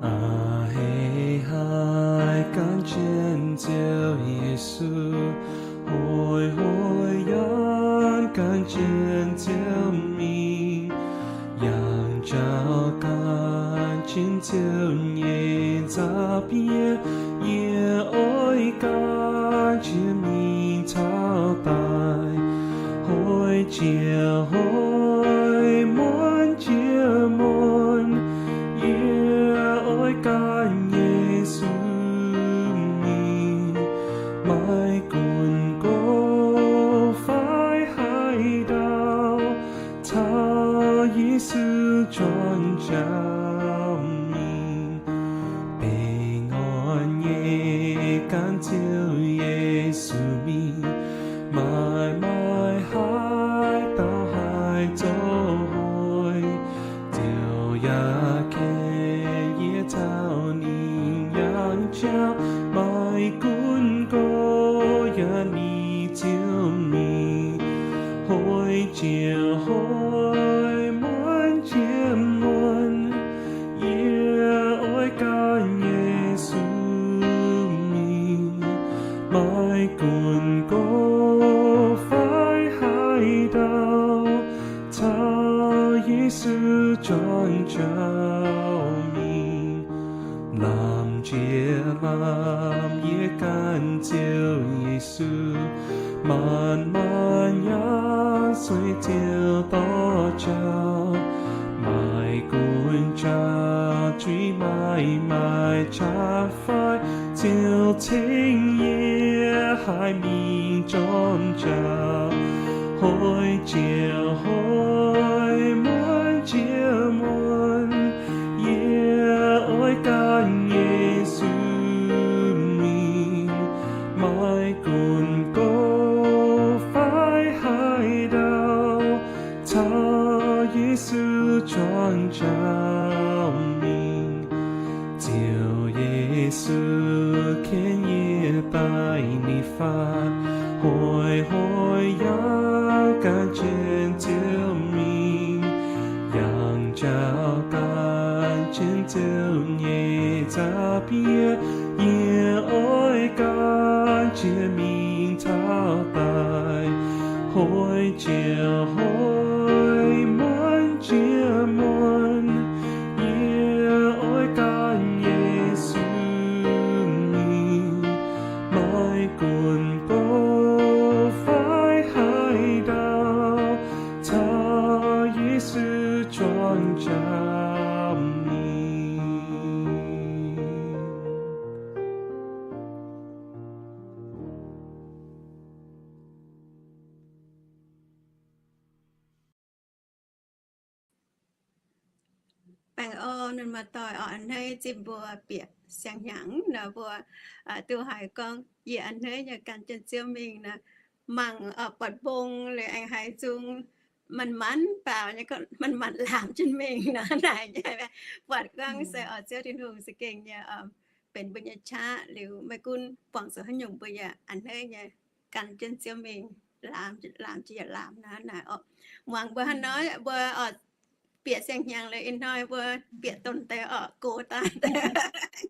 A'hneiv haic gan jienv Ziouv Yesu, hoic hoic yangh gan jienv Ziouv mingh. Yangh jauv gan jienv Ziouv nyei nza'bieiv, yie oix gan jienv mingh taux daaih. Hoic jiex hoic, muonz jiex muonz, yie oix gan Yesu mingh. Maaih gunv gox fai haaix dauh, caux Yesu juangc jauv mingh. Baengh orn nyei gan Ziouv Yesu mingh. Maaih maaih haaix dauh haih zoux hoic, Ziouv yaac kenx yie caux ninh yangh jauv. Maaih gunv gox yaac ninh ziouc mingh. Hoic jiex hoic, muonz jiex muonz, yie oix gan Yesu mingh. Maaih gunv gox fai haaix dauh, caux Yesu juangc jauv mingh. Lamh jiex lamh yie gan Ziouv Yesu, maanc maanc yaac sueih Ziouv dorh jauv. Maaih gunv jaax juiv, maaih maaih jaax fai, Ziouv cengx yie haih mingh jorm jauv. Hoic jiex hoic, muonz jiex muonz, yie oix gan Yesu mingh. Maaih gunv gox fai haaix dauh, caux Yesu juangc jauv mingh. Ziouv Yesu kenx yie daaih ninh faatv. Hoic hoic yaac gan jienv Ziouv mingh, yangh jauv gan jienv Ziouv nyei nza'bieiv. Yie oix gan jienv mingh taux daaih. Hoic jiex hoic, muonz jiex muonz, yie oix gan Yesu mingh. Maaih gunv gox fai haaix dauh, caux Yesu juangc jauv mingh. Baengh orn mienh muoz-doic oc, a'hneiv zinh mbuo bieqc siang-hnyangx nor, mbuo duqv haiz gorngv yie a'hneiv nyei gan jienv Ziouv mingh nor, mangc buatc mbong liuz aengx haiz zungv manc-manc baaux nyei, manc-manc laamc jienv mingh nor, naaic nyei buatc gorngv se oc, Ziouv Tin-Hungh za'gengh nyei benx mbuo nyei qaqv liuz, maiv gunv buangh zuqc haaix nyungc mbuo yaac a'hneiv nyei gan jienv Ziouv mingh, laamc, laamc jiex yaac laamc nor naaic oc. Muangx mbuo hnangv nor, mbuo oc, bieqc siang-hnyangx liuz ih hnoi mbuo bieqc donx deix oc, gox daaih,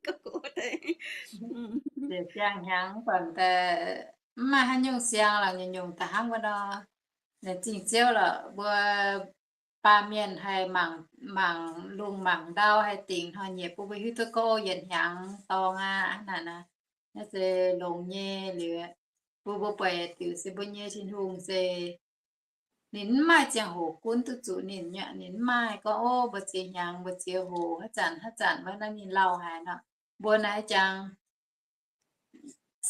gox deix. Bieqc siang-hnyangx donx deix, mv maaih haaix nyungc siang lorqc, nyungc-nyungc da'hnangv wuov nor. Laengz zingh Ziouv lorqc, mbuo baamh mienh haih mangc, mangc lungh mangc ndau, haih dingc hnoi-nyieqc bun mbuo hiuv duqv gorngv yietc hnyangx dorngx aqv naaic nor, naaiv se longx nyei liuz, bun mbuo buatc diuc se mbuo nyei Tin-Hungh se ninh mv maaih ziangh hoc gunv duqv zuqc ninh nyei. Ninh mv maaih gorngv, ov, mbuo ziex hnyangx, mbuo ziex hoc, haaix zanc haaix zanc wuov naaiv ninh lauh haic nor. Mbuo naaiv jangx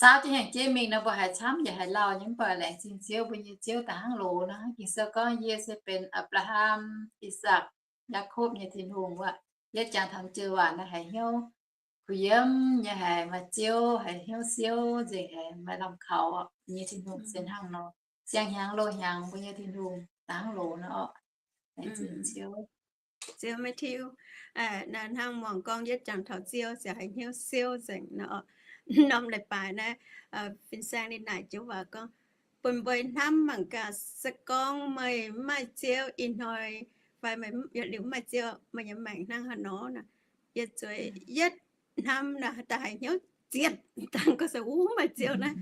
saauv jienv hnyangx-jeiv mingh nor, mbuo haiz camv yaac haiz lauh nyei, mv baac laengz zingh Ziouv, mbuo nyei Ziouv da'hnangv loz nor, Ging-Sou gorngv, yie se benx Apc^laa^ham, I^sakc, Yaakopv nyei Tin-Hungh wuov. Yietv jangx taux joux waac naaiv haiz hnyouv kuh yiem nyei, haiz maaih Ziouv, haiz hnyouv siouv nzengc, haiz maaih lamh kaux nyei Tin-Hungh se hnangv nor. Siang-hnyangx loz-hnyangx mbuo nyei Tin-Hungh da'hnangv loz nor oc. Ziouv maiv tiuv. Hnangv muangx gorngv yietv jangx taux Ziouv se haiz hnyouv siouv nzengc nor oc. Norm leiz-baaix naaiv, fin-saeng ninh naaic joux waac gorngv, bun mbuo hnamv mangc gaax, se gorngv meih mv maaih Ziouv ih hnoi, fai meih liuz mv maaih Ziouv, meih nyei maengc hnangv haaix nor nor. Yie zueiz yietv hnamv naaic, daaih haiz hnyouv zietc dangh gorngv se, Wuov, maaih Ziouv naaiv,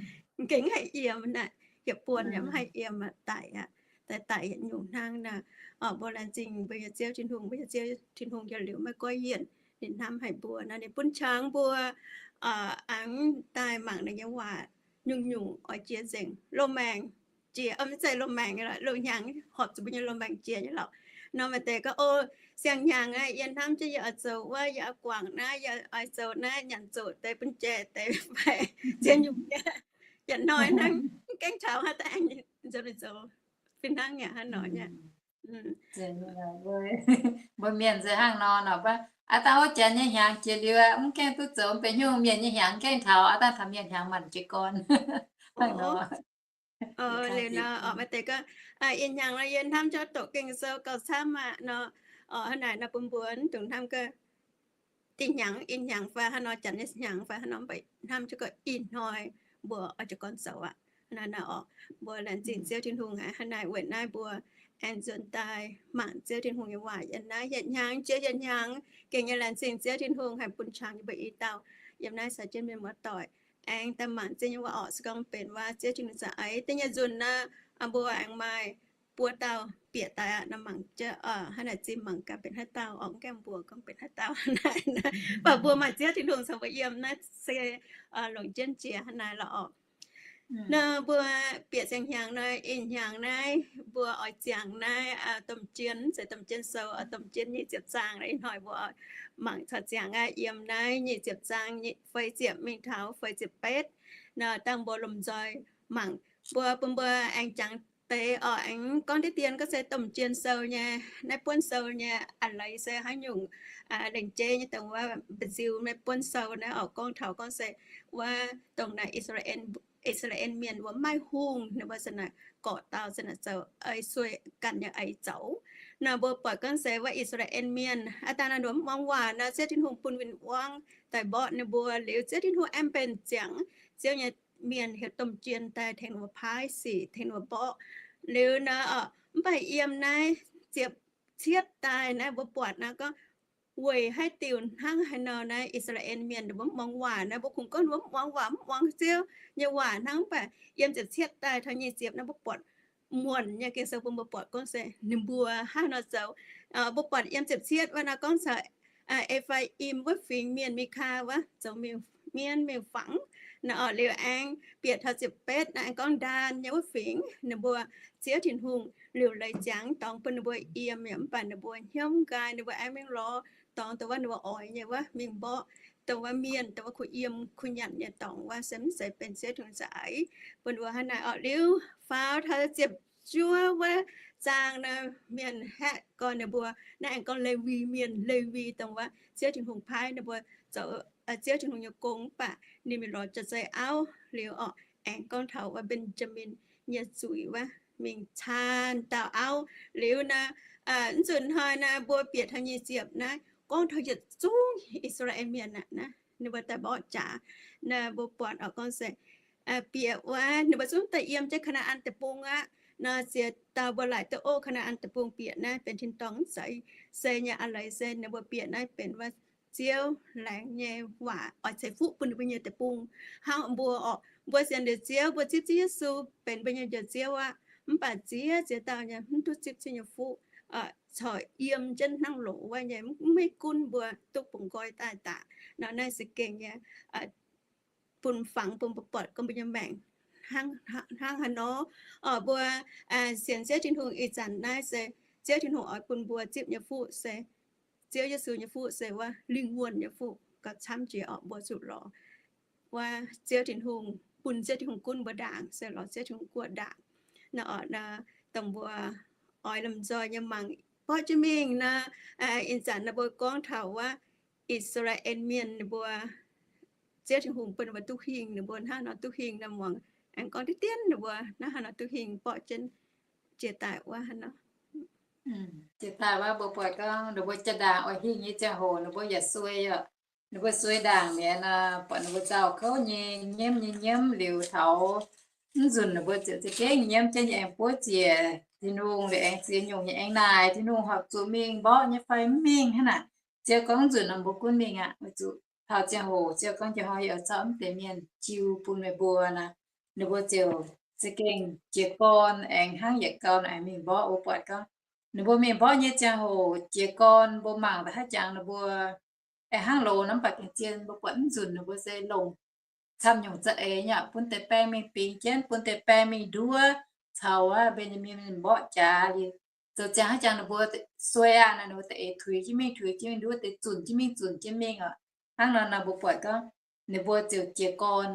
gengh haih yiem naaic, hietc buonc yaac mv haih yiem aqv, daic aqv. Daaih daic yietc nyungc hnangv naaic. Mbuo laengz zingh mbuo nyei Ziouv Tin-Hungh, mbuo nyei Ziouv Tin-Hungh yietc liuz maiv goiv yienc, ninh hnamv haic mbuo nor, ninh bun qangx mbuo aengx daaih mangc ninh nyei waac nyungc-nyungc oix jiex nzengc, loz-maengc jiex, mv zeiz loz-maengc, loz-hnyangx horpc zuqc mbuo nyei loz-maengc jiex nyei lorqc. Nor maaih deix gorngv, O, siang-hnyangx aqv, yie hnamv jienv yie oix zoux wuov, yie oix guangc naaiv, yie oix zoux naaiv, nyanc zuqc deix bun jai deix fai ziex nyungc nyei, yietc hnoi hnangv, mv gaengh taux haaix daaih aengx zoux, zoux fih hnangv yaac hnangv nor nyei. Mbuo mienh se hnangv nor nor, aav dangh wuov janx nyei hnyangx jiex liuz, mv gaengh duqv zoux, benx hnyouv mienh nyei hnyangx gaengh taux, aav dangh taux mienh hnyangx manc jiez gorn. Liuz nor, maaih deix gorngv, Ih hnyangx nor yie hnamv jienv doqc Ging-Sou gauh camv aqv nor. Hnangv naaic nor bun mbuo mv dungx hnamv gaax dinh hnyangx, ih hnyangx fai hnangv nor, janx nyei hnyangx fai hnangv nor, mv baac hnamv jienv gauh ih hnoi mbuo oix jiez gorn zoux aqv. Naaiv nor oc, mbuo laengz zingh Ziouv Tin-Hungh aqv. Hnangv naaic weic naaiv mbuo aengx nzuonx daaih mangc Ziouv Tin-Hungh nyei waac yiem naaiv yietc hnyangx jiex yietc hnyangx. Gengh nyei laengz zingh Ziouv Tin-Hungh haih bun qangx yie mbuo i dauh yiem naaiv caux jienv mienh muoz-doic aengx daaih mangc Ziouv nyei waac orqc. Se gorngv benx waac Ziouv Tin-Hungh za'eix da'nyeic nzunc naaiv, mbuo aengx maaih buo dauh bieqc daaih aqv. Naaiv mangc jienv hnangv naaic, zinh mangc gaax benx haaix dauh orqc, mv gaengh mbuox gorngv benx haaix dauh. Naaiv, mv baac mbuo maaih Ziouv Tin-Hungh caux mbuo yiem naaiv se longc jienv jiex hnangv naaiv lorqc. Nor mbuo bieqc siang-hnyangx nor, ih hnyangx naaiv mbuo oix ziangx naaiv domh jien, se domh jien sou, domh jien nyic ziepc zaang. Ih hnoi mbuo mangc caux ziangx aqv, yiem naaiv nyic ziepc zaang feix ziepc mingh taux feix ziepc betv. Nor dangh mbuo lomh nzoih mangc, mbuo bun mbuo aengx jangx deix oc, aengx gorngv diqv dien gorngv se domh jien sou nyei, naaiv buonv sou nyei a'leiz se haaix nyungc lengc jeiv nyei dongh wuov mba'nziu naaiv buonv sou naaiv oc, gorngv taux gorngv se wuov dongh naaiv I^saa^laa^en Mienh wuov maiv hungh, ninh mbuo se naaic gorqv-dauh se naaic zoux ei sueih ganh nyei eix zoux. Nor mbuo buatc gorngv se wuov I^saa^laa^en Mienh aav dangh naaiv nduov mv muangx waac nor, Ziouv Tin-Hungh bun win-wangv daaih mborqv ninh mbuo liuz, Ziouv Tin-Hungh aengx mbenc ziangx Ziouv nyei mienh heuc domh jien daaih tengx ninh mbuo paaiv sic, tengx ninh mbuo mborqv liuz nor, mv baac yiem naaiv ziepc cietv daaih naaiv mbuo buatc naaiv gorngv weic haaix diuc hnangv haaix nor naaiv I^saa^laa^en Mienh ninh mbuo mv muangx waac naaiv, mbuo kungx gorngv ninh mbuo mv muangx waac, mv muangx Ziouv nyei waac hnangv. Mv baac yiem ziepc cietv daaih taux nyic ziepc naaiv mbuo buatc muonc nyei Ging-Sou bun mbuo buatc gorngv se ninh mbuo hnangv haaix nor zoux. Mbuo buatc yiem ziepc cietv wuov nor gorngv caux E^faa^im wuov fingx mienh, Mikaa wuov, zoux mienv miuc-fangx. Naaiv oc, liuz aengx bieqc taux ziepc betv naaiv aengx gorngv Ndaan nyei wuov fingx, ninh mbuo Ziouv Tin-Hungh liuc leiz ziangx dorngx bun ninh mbuo yiem, yaac mv baac ninh mbuo hnyouv nqaai, ninh mbuo aengx mingh lorz dorngx dongh wuov ninh mbuo oix nyei wuov mingh mborqv dongh wuov mienh, dongh wuov kuh yiem kuh nyanc nyei dorngx wuov, se mv zeiz benx Ziouv Tin-Hungh za'eix bun ninh mbuo hnangv naaic oc. Liuz faaux taux ziepc juov wuov zaang naaiv, mienh haeqv gorn ninh mbuo. Naaiv aengx gorngv Lewi Mienh, Lewi dongh wuov Ziouv Tin-Hungh paaiv ninh mbuo zoux Ziouv Tin-Hungh nyei gong, mv baac ninh mingh lorz jaax-zei auv liuz oc, aengx gorngv taux wuov Mben^jaa^min nyei zuiz wuov mingh caanh dauh auv liuz naaiv, mv nzunc hnoi naaiv mbuo bieqc taux nyic ziepc naaiv gorngv taux yietc zungv I^saa^laa^en Mienh aqv, naaiv ninh mbuo daaih mborqv jaax. Naaiv mbuo buatc oc gorngv se bieqc wuov ninh mbuo zungv daaih yiem jienv Kaa^naa^an Deic-Bung aqv. Naaiv ziex dauh mbuo laaic duqv ov Kaa^naa^an Deic-Bung bieqc naaiv benx tin-dorngh mv zeiz, se nyei a'leiz se ninh mbuo bieqc naaiv benx wuov Ziouv laengz nyei waac oix ceix fuqv bun ninh mbuo nyei deic-bung. Hnangv mbuo oc, mbuo sienx liuz Ziouv, mbuo zipv Ziouv Yesu benx mbuo nyei Njoux Ziouv aqv. Mv baac ziex ziex dauh nyei mv duqv zipv Ziouv nyei fuqv, corc yiem jienv hnangv longc wuov nyei, mv maiv gunv mbuo duqv bungx nqoi daaih daaih. Nor naaiv se gengh nyei bun fangx bun mbuo buatc gorngv mbuo nyei maengc hnangv haaix nor. Oc, mbuo sienx Ziouv Tin-Hungh ih zanc naaiv se Ziouv Tin-Hungh oix bun mbuo zipv nyei fuqv se Ziouv Yesu nyei fuqv se wuov lingh wuonh nyei fuqv gauh camv jiex oc. Mbuo zuqc lorz wuov Ziouv Tin-Hungh, bun Ziouv Tin-Hungh gunv mbuo ndaangc, se lorz Ziouv Tin-Hungh guoqv ndaangc. Naaiv oc, dongh mbuo oix lomh nzoih nyei mangc borqv jienv mingh naaiv, ih zanc naaiv mbuo gorngv taux wuov I^saa^laa^en Mienh ninh mbuo, Ziouv Tin-Hungh bun ninh mbuo duqv hingh, ninh mbuo hnangv haaix nor duqv hingh nor, muangx aengx gorngv diqv dienv ninh mbuo hnangv haaix nor duqv hingh borqv jienv jiex daaih wuov hnangv nor. Jiex daaih wuov mbuo buatc gorngv ninh mbuo jaa-ndaangc oix hingh nyei ziangh hoc ninh mbuo yaac suei oc. Ninh mbuo suei ndaangc mi'aqv nor, buatc ninh mbuo nzauh kouv nyei, nyiemv nyei nyiemv liuz taux mv nzunc ninh mbuo ziouc za'gengh nyiemv jienv nyei aengx buov ziec Tin-Hungh liuz aengx ziex nyungc nyei aengx naaic Tin-Hungh horpc zuqc mingh mborqv nyei fai mv mingh hnangv naaic. Ziouv gorngv nzunc nor mbuo gunv mingh aqv. Weic zuqc taux ziangh hoc Ziouv gorngv, Njoux hnoi yie oix zorqv mv deix mienh jiu bun meih mbuo nor, ninh mbuo ziouc za'gengh jiez gorn aengx hnangv yietc gau aengx mingh mborqv. Mbuo buatc gorngv ninh mbuo mingh mborqv nyei ziangh hoc jiez gorn, mbuo mangc daaih haaix jangx ninh mbuo aengx hnangv loz nor, mv baac gengh zien mbuo buatc mv nzunc ninh mbuo se longc camv nyungc za'eix nyei, bun deix baeng mingh bingx jienv, bun deix baeng mingh nduov caux wuov Mben^yaa^min mborqv jaax liuz, zoux ziangh haaix jangx ninh mbuo suei aqv nor, ninh mbuo da'eix tuix jienv mingh, tuix jienv mingh nduov, deix zunc jienv mingh, zunc jienv mingh oc. Hnangv nor nor mbuo buatc gorngv ninh mbuo ziouc jiez gorn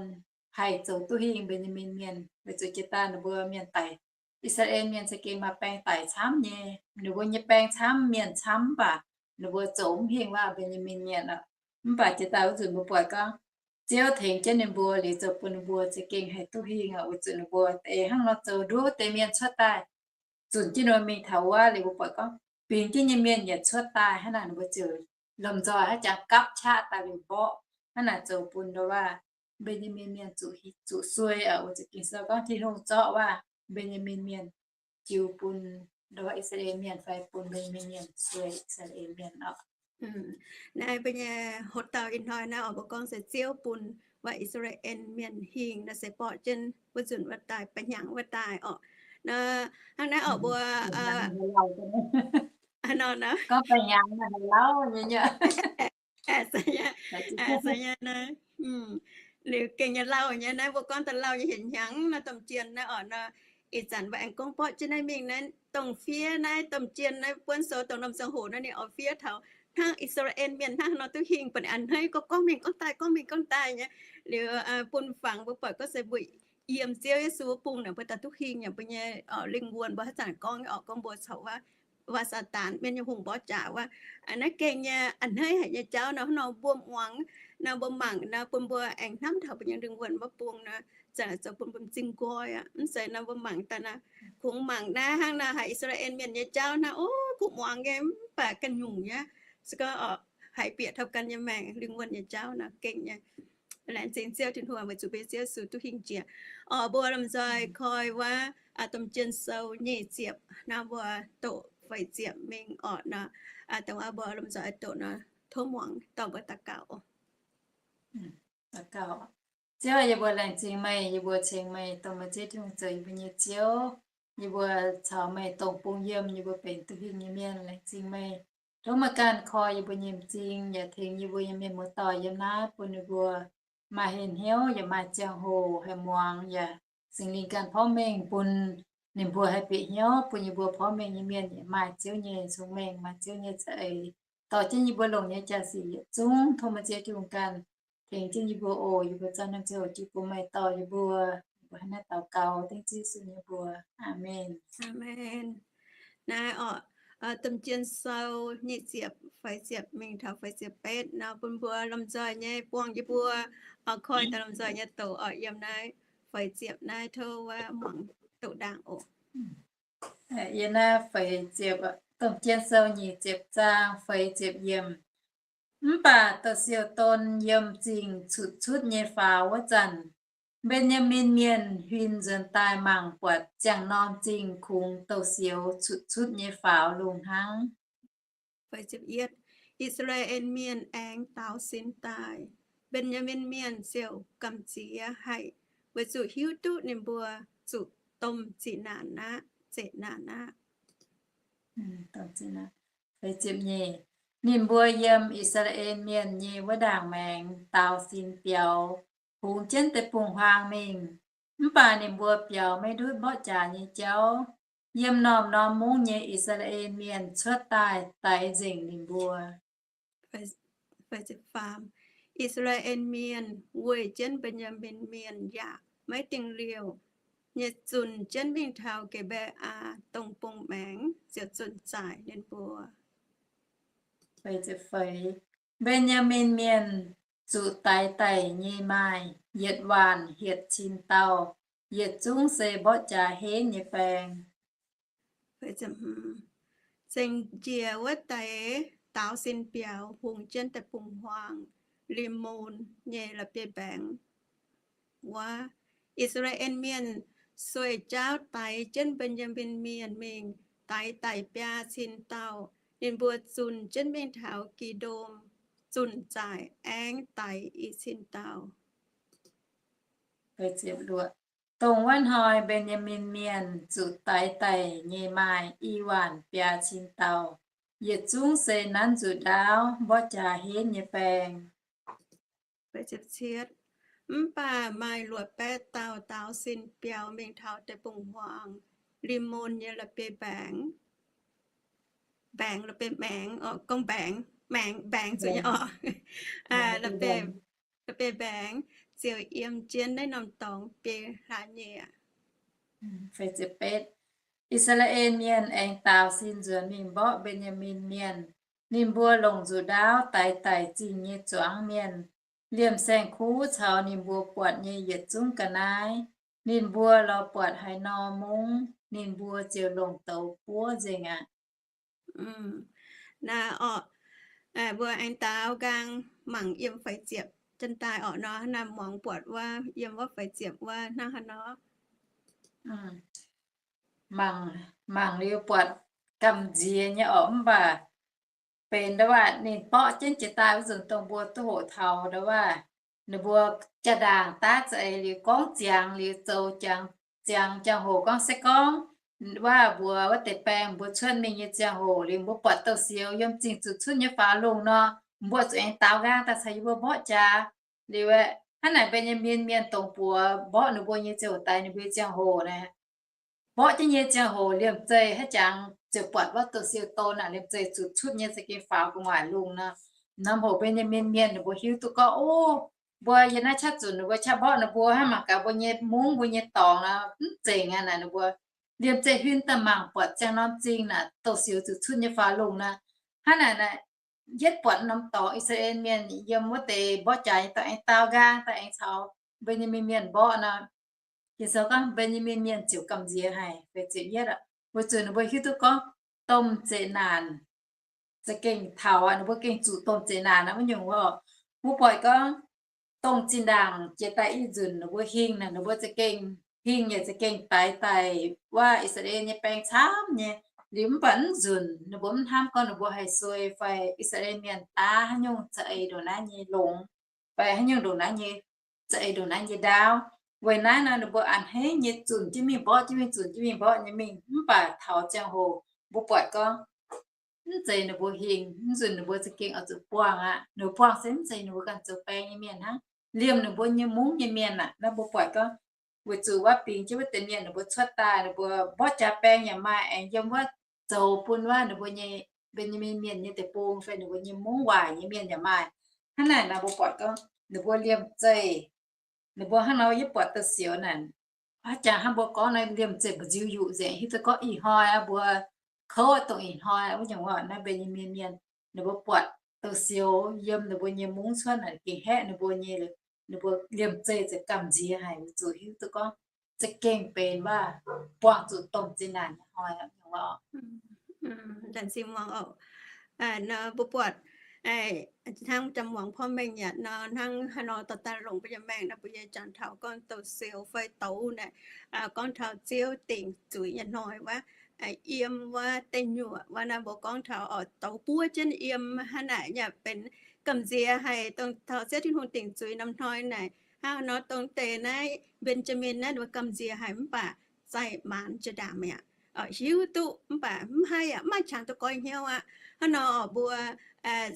haih zoux duqv hingh Mben^yaa^min Mienh, weic zuqc jiex daaih ninh mbuo mienh daic, I^saa^laa^en Mienh za'gengh maaih baeng daic camv nyei. Ninh mbuo nyei baeng camv, mienh camv, mv baac ninh mbuo zoux mv hingh wuov Mben^yaa^min Mienh oc. Mv baac jiex daaih wuov nzunc mbuo buatc gorngv Ziouv tengx jienv ninh mbuo liuz, zoux bun ninh mbuo za'gengh haih duqv hingh oc, weic zuqc ninh mbuo deix hnangv nor zoux nduov deix mienh cuotv daaih, zunc jienv ninh mbuo mingh taux wuov liuz, mbuo buatc gorngv bingx jienv nyei mienh yaac cuotv daaih. Hnangv naaic ninh mbuo ziouc lomh nzoih haaix jangx gapv qaqv daaih liuz mborqv. Hnangv naaic zoux bun ndau wuov Mben^yaa^min Mienh zuqc, zuqc suei oc, weic zuqc Ging-Sou gorngv Tin-Hungh zorqv wuov Mben^yaa^min Mienh jiu bun ndau wuov I^saa^laa^en Mienh fai bun Mben^yaa^min Mienh suei I^saa^laa^en Mienh oc. Naaiv mbuo nyei hoc dauh ih hnoi naaiv oc, mbuo gorngv se Ziouv bun wuov I^saa^laa^en Mienh hingh naaiv se borqv jienv wuov nzunc wuov daaih, ba'hnyangx wuov daaih oc. Naaiv hnangv naaiv oc mbuo, aa, nor, gorngv ba'hnyangx naaiv lauh nyei, se nyei naaiv. Liuz gengh nyei lauh nyei naaiv, mbuo gorngv daaih lauh nyei hienx hnyangx naaiv domh jien naaiv oc nor. Ih zanc mbuo aengx gorngv borqv jienv naaiv mingh naaiv, dongh fiev naaiv domh jien naaiv buonv sou dongh norm ziangh hoc naaiv ninh oix fiev taux hnangv I^saa^laa^en Mienh hnangv haaix nor duqv hingh, bun a'hneiv gorngv mingh gorngv daaih, gorngv mingh gorngv daaih nyei. Liuz bun fangx mbuo buatc gorngv se mbuo yiem Ziouv Yesu wuov bung naaic mbuo daaih duqv hingh yaac mbuo nyei lingh wuonh mbuo haaix zanc gorngv nyei oc, gorngv mbuo caux wuov, wuov Saadaan, mienv nyei hungh mborqv jaax wuov, naaiv gengh nyei a'hneiv haic nyei jauv nor, hnangv nor mbuo muangx nor, mbuo mangc nor, bun mbuo aengx hnamv taux mbuo nyei lingh wuonh wuov bung nor, zanc zoux bun mbuo m'zing nqoi aqv. Mv zeiz nor mbuo mangc daaih naaiv, kungx mangc naaiv hnangv naaiv haiz I^saa^laa^en Mienh nyei jauv naaiv, o, kuv muangx nyei mv baac ganh nyungc nyei, se gorngv oc, haiz bieqc taux ganh nyei maengc lingh wuonh nyei jauv nor gengh nyei. Laengz zingh Ziouv Tin-Hungh weic zuqc mbuo Ziouv Yesu duqv hingh jiex. Oc, mbuo lomh nzoih koi wuov domh jien sou nyic ziepc nor, mbuo doqc feix ziepc mingh oc nor. Dongh wuov mbuo lomh nzoih doqc nor, tov muangx dorh mbuo daux gaux. Daux gaux. Ziouv, yie mbuo laengz zingh meih, yie mbuo ceng meih dongh meih Ziouv Tin-Hungh zoux yie mbuo nyei Ziouv. Yie mbuo caux meih dongh bung yiem, yie mbuo benx duqv hingh nyei mienh. Laengz zingh meih. Tov meih ganh koi yie mbuo nyei m'zing yaac tengx yie mbuo nyei mienh muoz-doic yiem naaiv bun ninh mbuo maaih hnyouv yaac maaih ziangh hoc haih muangx, yaac Singx Lingh ganh porv mengh bun ninh mbuo haih bieqc hnyouv, bun yie mbuo porv mengh nyei mienh yaac maaih Ziouv nyei cong-mengh, maaih Ziouv nyei za'eix dorh jienv yie mbuo longc nyei jaa-sic yietc zungv. Tov meih Ziouv Tin-Hungh ganh tengx jienv yie mbuo oc. Yie mbuo zanc naaiv ziangh hoc jiu bun meih dorh yie mbuo. Yie mbuo hnangv naaiv daux gaux dengv Ziouv Yesu nyei mbuox. Aamen. Aamen. Naaiv oc, domh jien sou nyic ziepc feix ziepc mingh taux feix ziepc betv nor, bun mbuo lomh nzoih nyei buangh yie mbuo oix koi daaih lomh nzoih nyei doqc oc. Yiem naaiv feix ziepc naaiv tov wuov muangx doqc ndaangc oc. Yiem naaiv feix ziepc, domh jien sou nyic ziepc zaang feix ziepc yiemc. Mv baac douz-sioux don yiem zingh cutc cutv nyei faaux wuov zanc, Mben^yaa^min Mienh huin nzuonx daaih mangc buatc ziangh norm zingh kungx douz-sioux cutc cutv nyei faaux lungh hnangv. I^saa^laa^en Mienh aengx daaux sin daaih. Mben^yaa^min Mienh ziouc gamh nziex haic, weic zuqc hiuv duqv ninh mbuo zuqc domh zinh naanc aqv, zeqc naanc aqv. Ninh mbuo yiem I^saa^laa^en Mienh nyei wuov ndaangc maengx daaux sin biaux, hungx jienv deic-bung-huaang mingh. Mv baac ninh mbuo biaux maiv ndutv mborqv jaax nyei jauv. Yiem norm-norm mungv nyei I^saa^laa^en Mienh cuotv daaih daix nzengc ninh mbuo. I^saa^laa^en Mienh weih jienv Mben^yaa^min Mienh yaac maiv dingh liouh, nyei zunc jienv mingh taux Ge^mbe^aa, dongh bung maengx ziouc zunh zaaic ninh mbuo. Mben^yaa^min Mienh zuqc daix daic nyei maaih yietc waanc hietc cin dauh, yietc zungv se mborqv jaax henv nyei baeng. Ceng-jiex wuov deix daaux sin biaux hungx jienv deic-bung-huaang, Lim^mon nyei la'bieiv-mbaengx wuov. I^saa^laa^en Mienh sueih jaauv daix jienv Mben^yaa^min Mienh mingh, daix daic biaa cin dauh, Ninh mbuo zunh jienv mingh taux Gi^ndom, zunh zaaic aengx daix i cin dauh. Dongh wuov hnoi Mben^yaa^min Mienh zuqc daix daic nyei maaih i waanc biaa cin dauh. Yietc zungv se nanv nzuqc ndaauv mborqv jaax henv nyei baeng. Mv baac maaih luoqc baeqv dauh daaux sin biaux mingh taux deic-bung-huaang Limc^mon nyei la'bieiv-mbaengx. Mbaengx, la'bieiv-mbaengx, gorngv mbaengx, mbaengx, mbaengx zuqc nyei orqc. La'bieiv-mbaengx ziouc yiem jienv naaiv norm dorngx biei hlaax nyei aqv. I^saa^laa^en Mienh aengx daaux sin nzuonx mingh mborqv Mben^yaa^min Mienh. Ninh mbuo longc nzuqc ndaauv daix daic zingh nyei zuangx mienh. Liemh saeng-kuv caux ninh mbuo buatc nyei yietc zungv ga'naaiv, ninh mbuo lorz buatc haaix nor mungv, ninh mbuo ziouc longc douz buov nzengc aqv. Naaiv orqc, mbuo aengx daaux nqaang mangc yiem feix ziepc janx-daaih orqc nor, naaiv muangx buatc wuov yiem wuov feix ziepc wuov hnangv haaix nor. Mangc, mangc liuz buatc gamh nziex nyei orqc, mv baac benx ndau wuov ninh borqv jienv jiex daaih wuov nzunc dongh mbuo duqv hoqc taux ndau wuov, ninh mbuo jaa-ndaangc daav za'eix liuz gorngv ziangx liuz zoux ziangx, ziangx ziangh hoc gorngv se gorngv wuov mbuox wuov deix baeng mbuo cuotv mingh nyei ziangh hoc liuz mbuo buatc douz-sioux yiem zingh zuqc cuotv nyei faaux lungh nor, mbuo zuqc aengx daaux nqaang daaih caux yie mbuo mborqv jaax. Liuz hnangv naaic Mben^yaa^min Mienh dongh buoz mborqv ninh mbuo nyei ziouc daix ninh mbuo nyei ziangh hoc naaic. Mborqv jienv nyei ziangh hoc liemh zeih haaix jangx ziouc buatc wuov douz-sioux don naaic liemh zeih zuqc cuotv nyei za'gengh faaux gu'nguaaic lungh nor. Norm hoc Mben^yaa^min Mienh ninh mbuo hiuv duqv gorngv, o, mbuo yiem naaiv qaqv zunc ninh mbuo qaqv mborqv ninh mbuo hnangv, mangc gaax mbuo nyei mungv mbuo nyei dorngx nor mv zengc aqv naaic. Ninh mbuo liemh zeih huin daaih mangc buatc ziangh norm zingh naaic douz-sioux zuqc cuotv nyei faaux lungh nor. Hnangv naaic naaic, yietv buatc norm dorngx I^saa^laa^en Mienh yiem wuov deix mborqv jaax nyei dorngx aengx daaux nqaang daaih aengx caux Mben^yaa^min Mienh mborqv nor, Ging-Sou gorngv Mben^yaa^min Mienh ziouc gamh nziex haic, ziouc yietv, weic zuqc ninh mbuo hiuv duqv gorngv domh zeqc naanc za'gengh taux aqv. Ninh mbuo gengh zuqc domh zeqc naanc aqv. Wuov nyungc wuov, mbuo buatc gorngv dongh zinh ndaangc jiex daaih ih nzunc ninh mbuo hingh naaic, ninh mbuo za'gengh hingh yaac za'gengh daix daic wuov I^saa^laa^en nyei baeng camv nyei. Liuz mv baac mv nzunc ninh mbuo mv hnamv gorngv ninh mbuo haih suei fai I^saa^laa^en Mienh daav haaix nyungc za'eix ndongc naaiv nyei longx, fai haaix nyungc ndongc naaiv nyei, za'eix ndongc naaiv nyei ndaauv. Weic naaiv nor ninh mbuo a'hneiv nyei zunc jienv mingh mborqv, jienv mingh zunc jienv mingh mborqv nyei mingh. Mv baac taux ziangh hoc mbuo buatc gorngv mv zeiz ninh mbuo hingh, mv nzunc ninh mbuo za'gengh oix zuqc buangh aqv. Ninh mbuo buangh se mv zeiz ninh mbuo ganh zoux baeng nyei mienh hnangv, liemh ninh mbuo nyei mungv nyei mienh aqv. Naaiv mbuo buatc gorngv weic zuqc wuov bingx jienv wuov deix mienh ninh mbuo cuotv daaih, ninh mbuo mborqv jaax baeng yaac maaih, aengx yiem wuov zoux bun wuov ninh mbuo nyei Mben^yaa^min Mienh nyei deic-bung fai ninh mbuo nyei mungv waaic nyei mienh yaac maaih. Hnangv naaic nor mbuo buatc gorngv ninh mbuo liemh zeih, ninh mbuo hnangv nor yietv buatc douz-sioux naaic, haaix jangx hnangv mbuo gorngv naaiv, liemh zeih mbu'nziu yuqc nzengc, hiuv duqv gorngv ih hnoi mbuo kouv dongh ih hnoi wuov nyungc. Naaiv Mben^yaa^min Mienh ninh mbuo buatc douz-sioux yiem ninh mbuo nyei mungv cuotv naaic gengh haeqv ninh mbuo nyei, ninh mbuo liemh zeih ziouc gamh nziex haic, weic zuqc hiuv duqv gorngv za'gengh benx waac buangh zuqc domh zeqc naanc nyei hnoi. Mbuo buatc hnangv jangx muangx porv mengh yaac nor, hnangv haaix nor dorh daaih longc mbuo nyei maengc nor, mbuo nyei jangx taux gorngv douz-sioux fai douz naaic, gorngv taux Ziouv dingc zuiz nyei hnoi wuov, yiem wuov deic nyuoqc wuov naaiv, mbuo gorngv taux oix douz buov jienv yiem hnangv naaic yaac benx gamh nziex haic. Dongh taux Ziouv Tin-Hungh dingc zuiz norm hnoi naaic, hnangv nor dongh deix naaiv Mben^yaa^min naaiv ninh mbuo gamh nziex haic mv baac zaih maanz jiex ndaangc mi'aqv. Hiuv duqv mv baac mv haih aqv, mv maaih qangx duqv goiv hnyouv aqv. Hnangv nor oc mbuo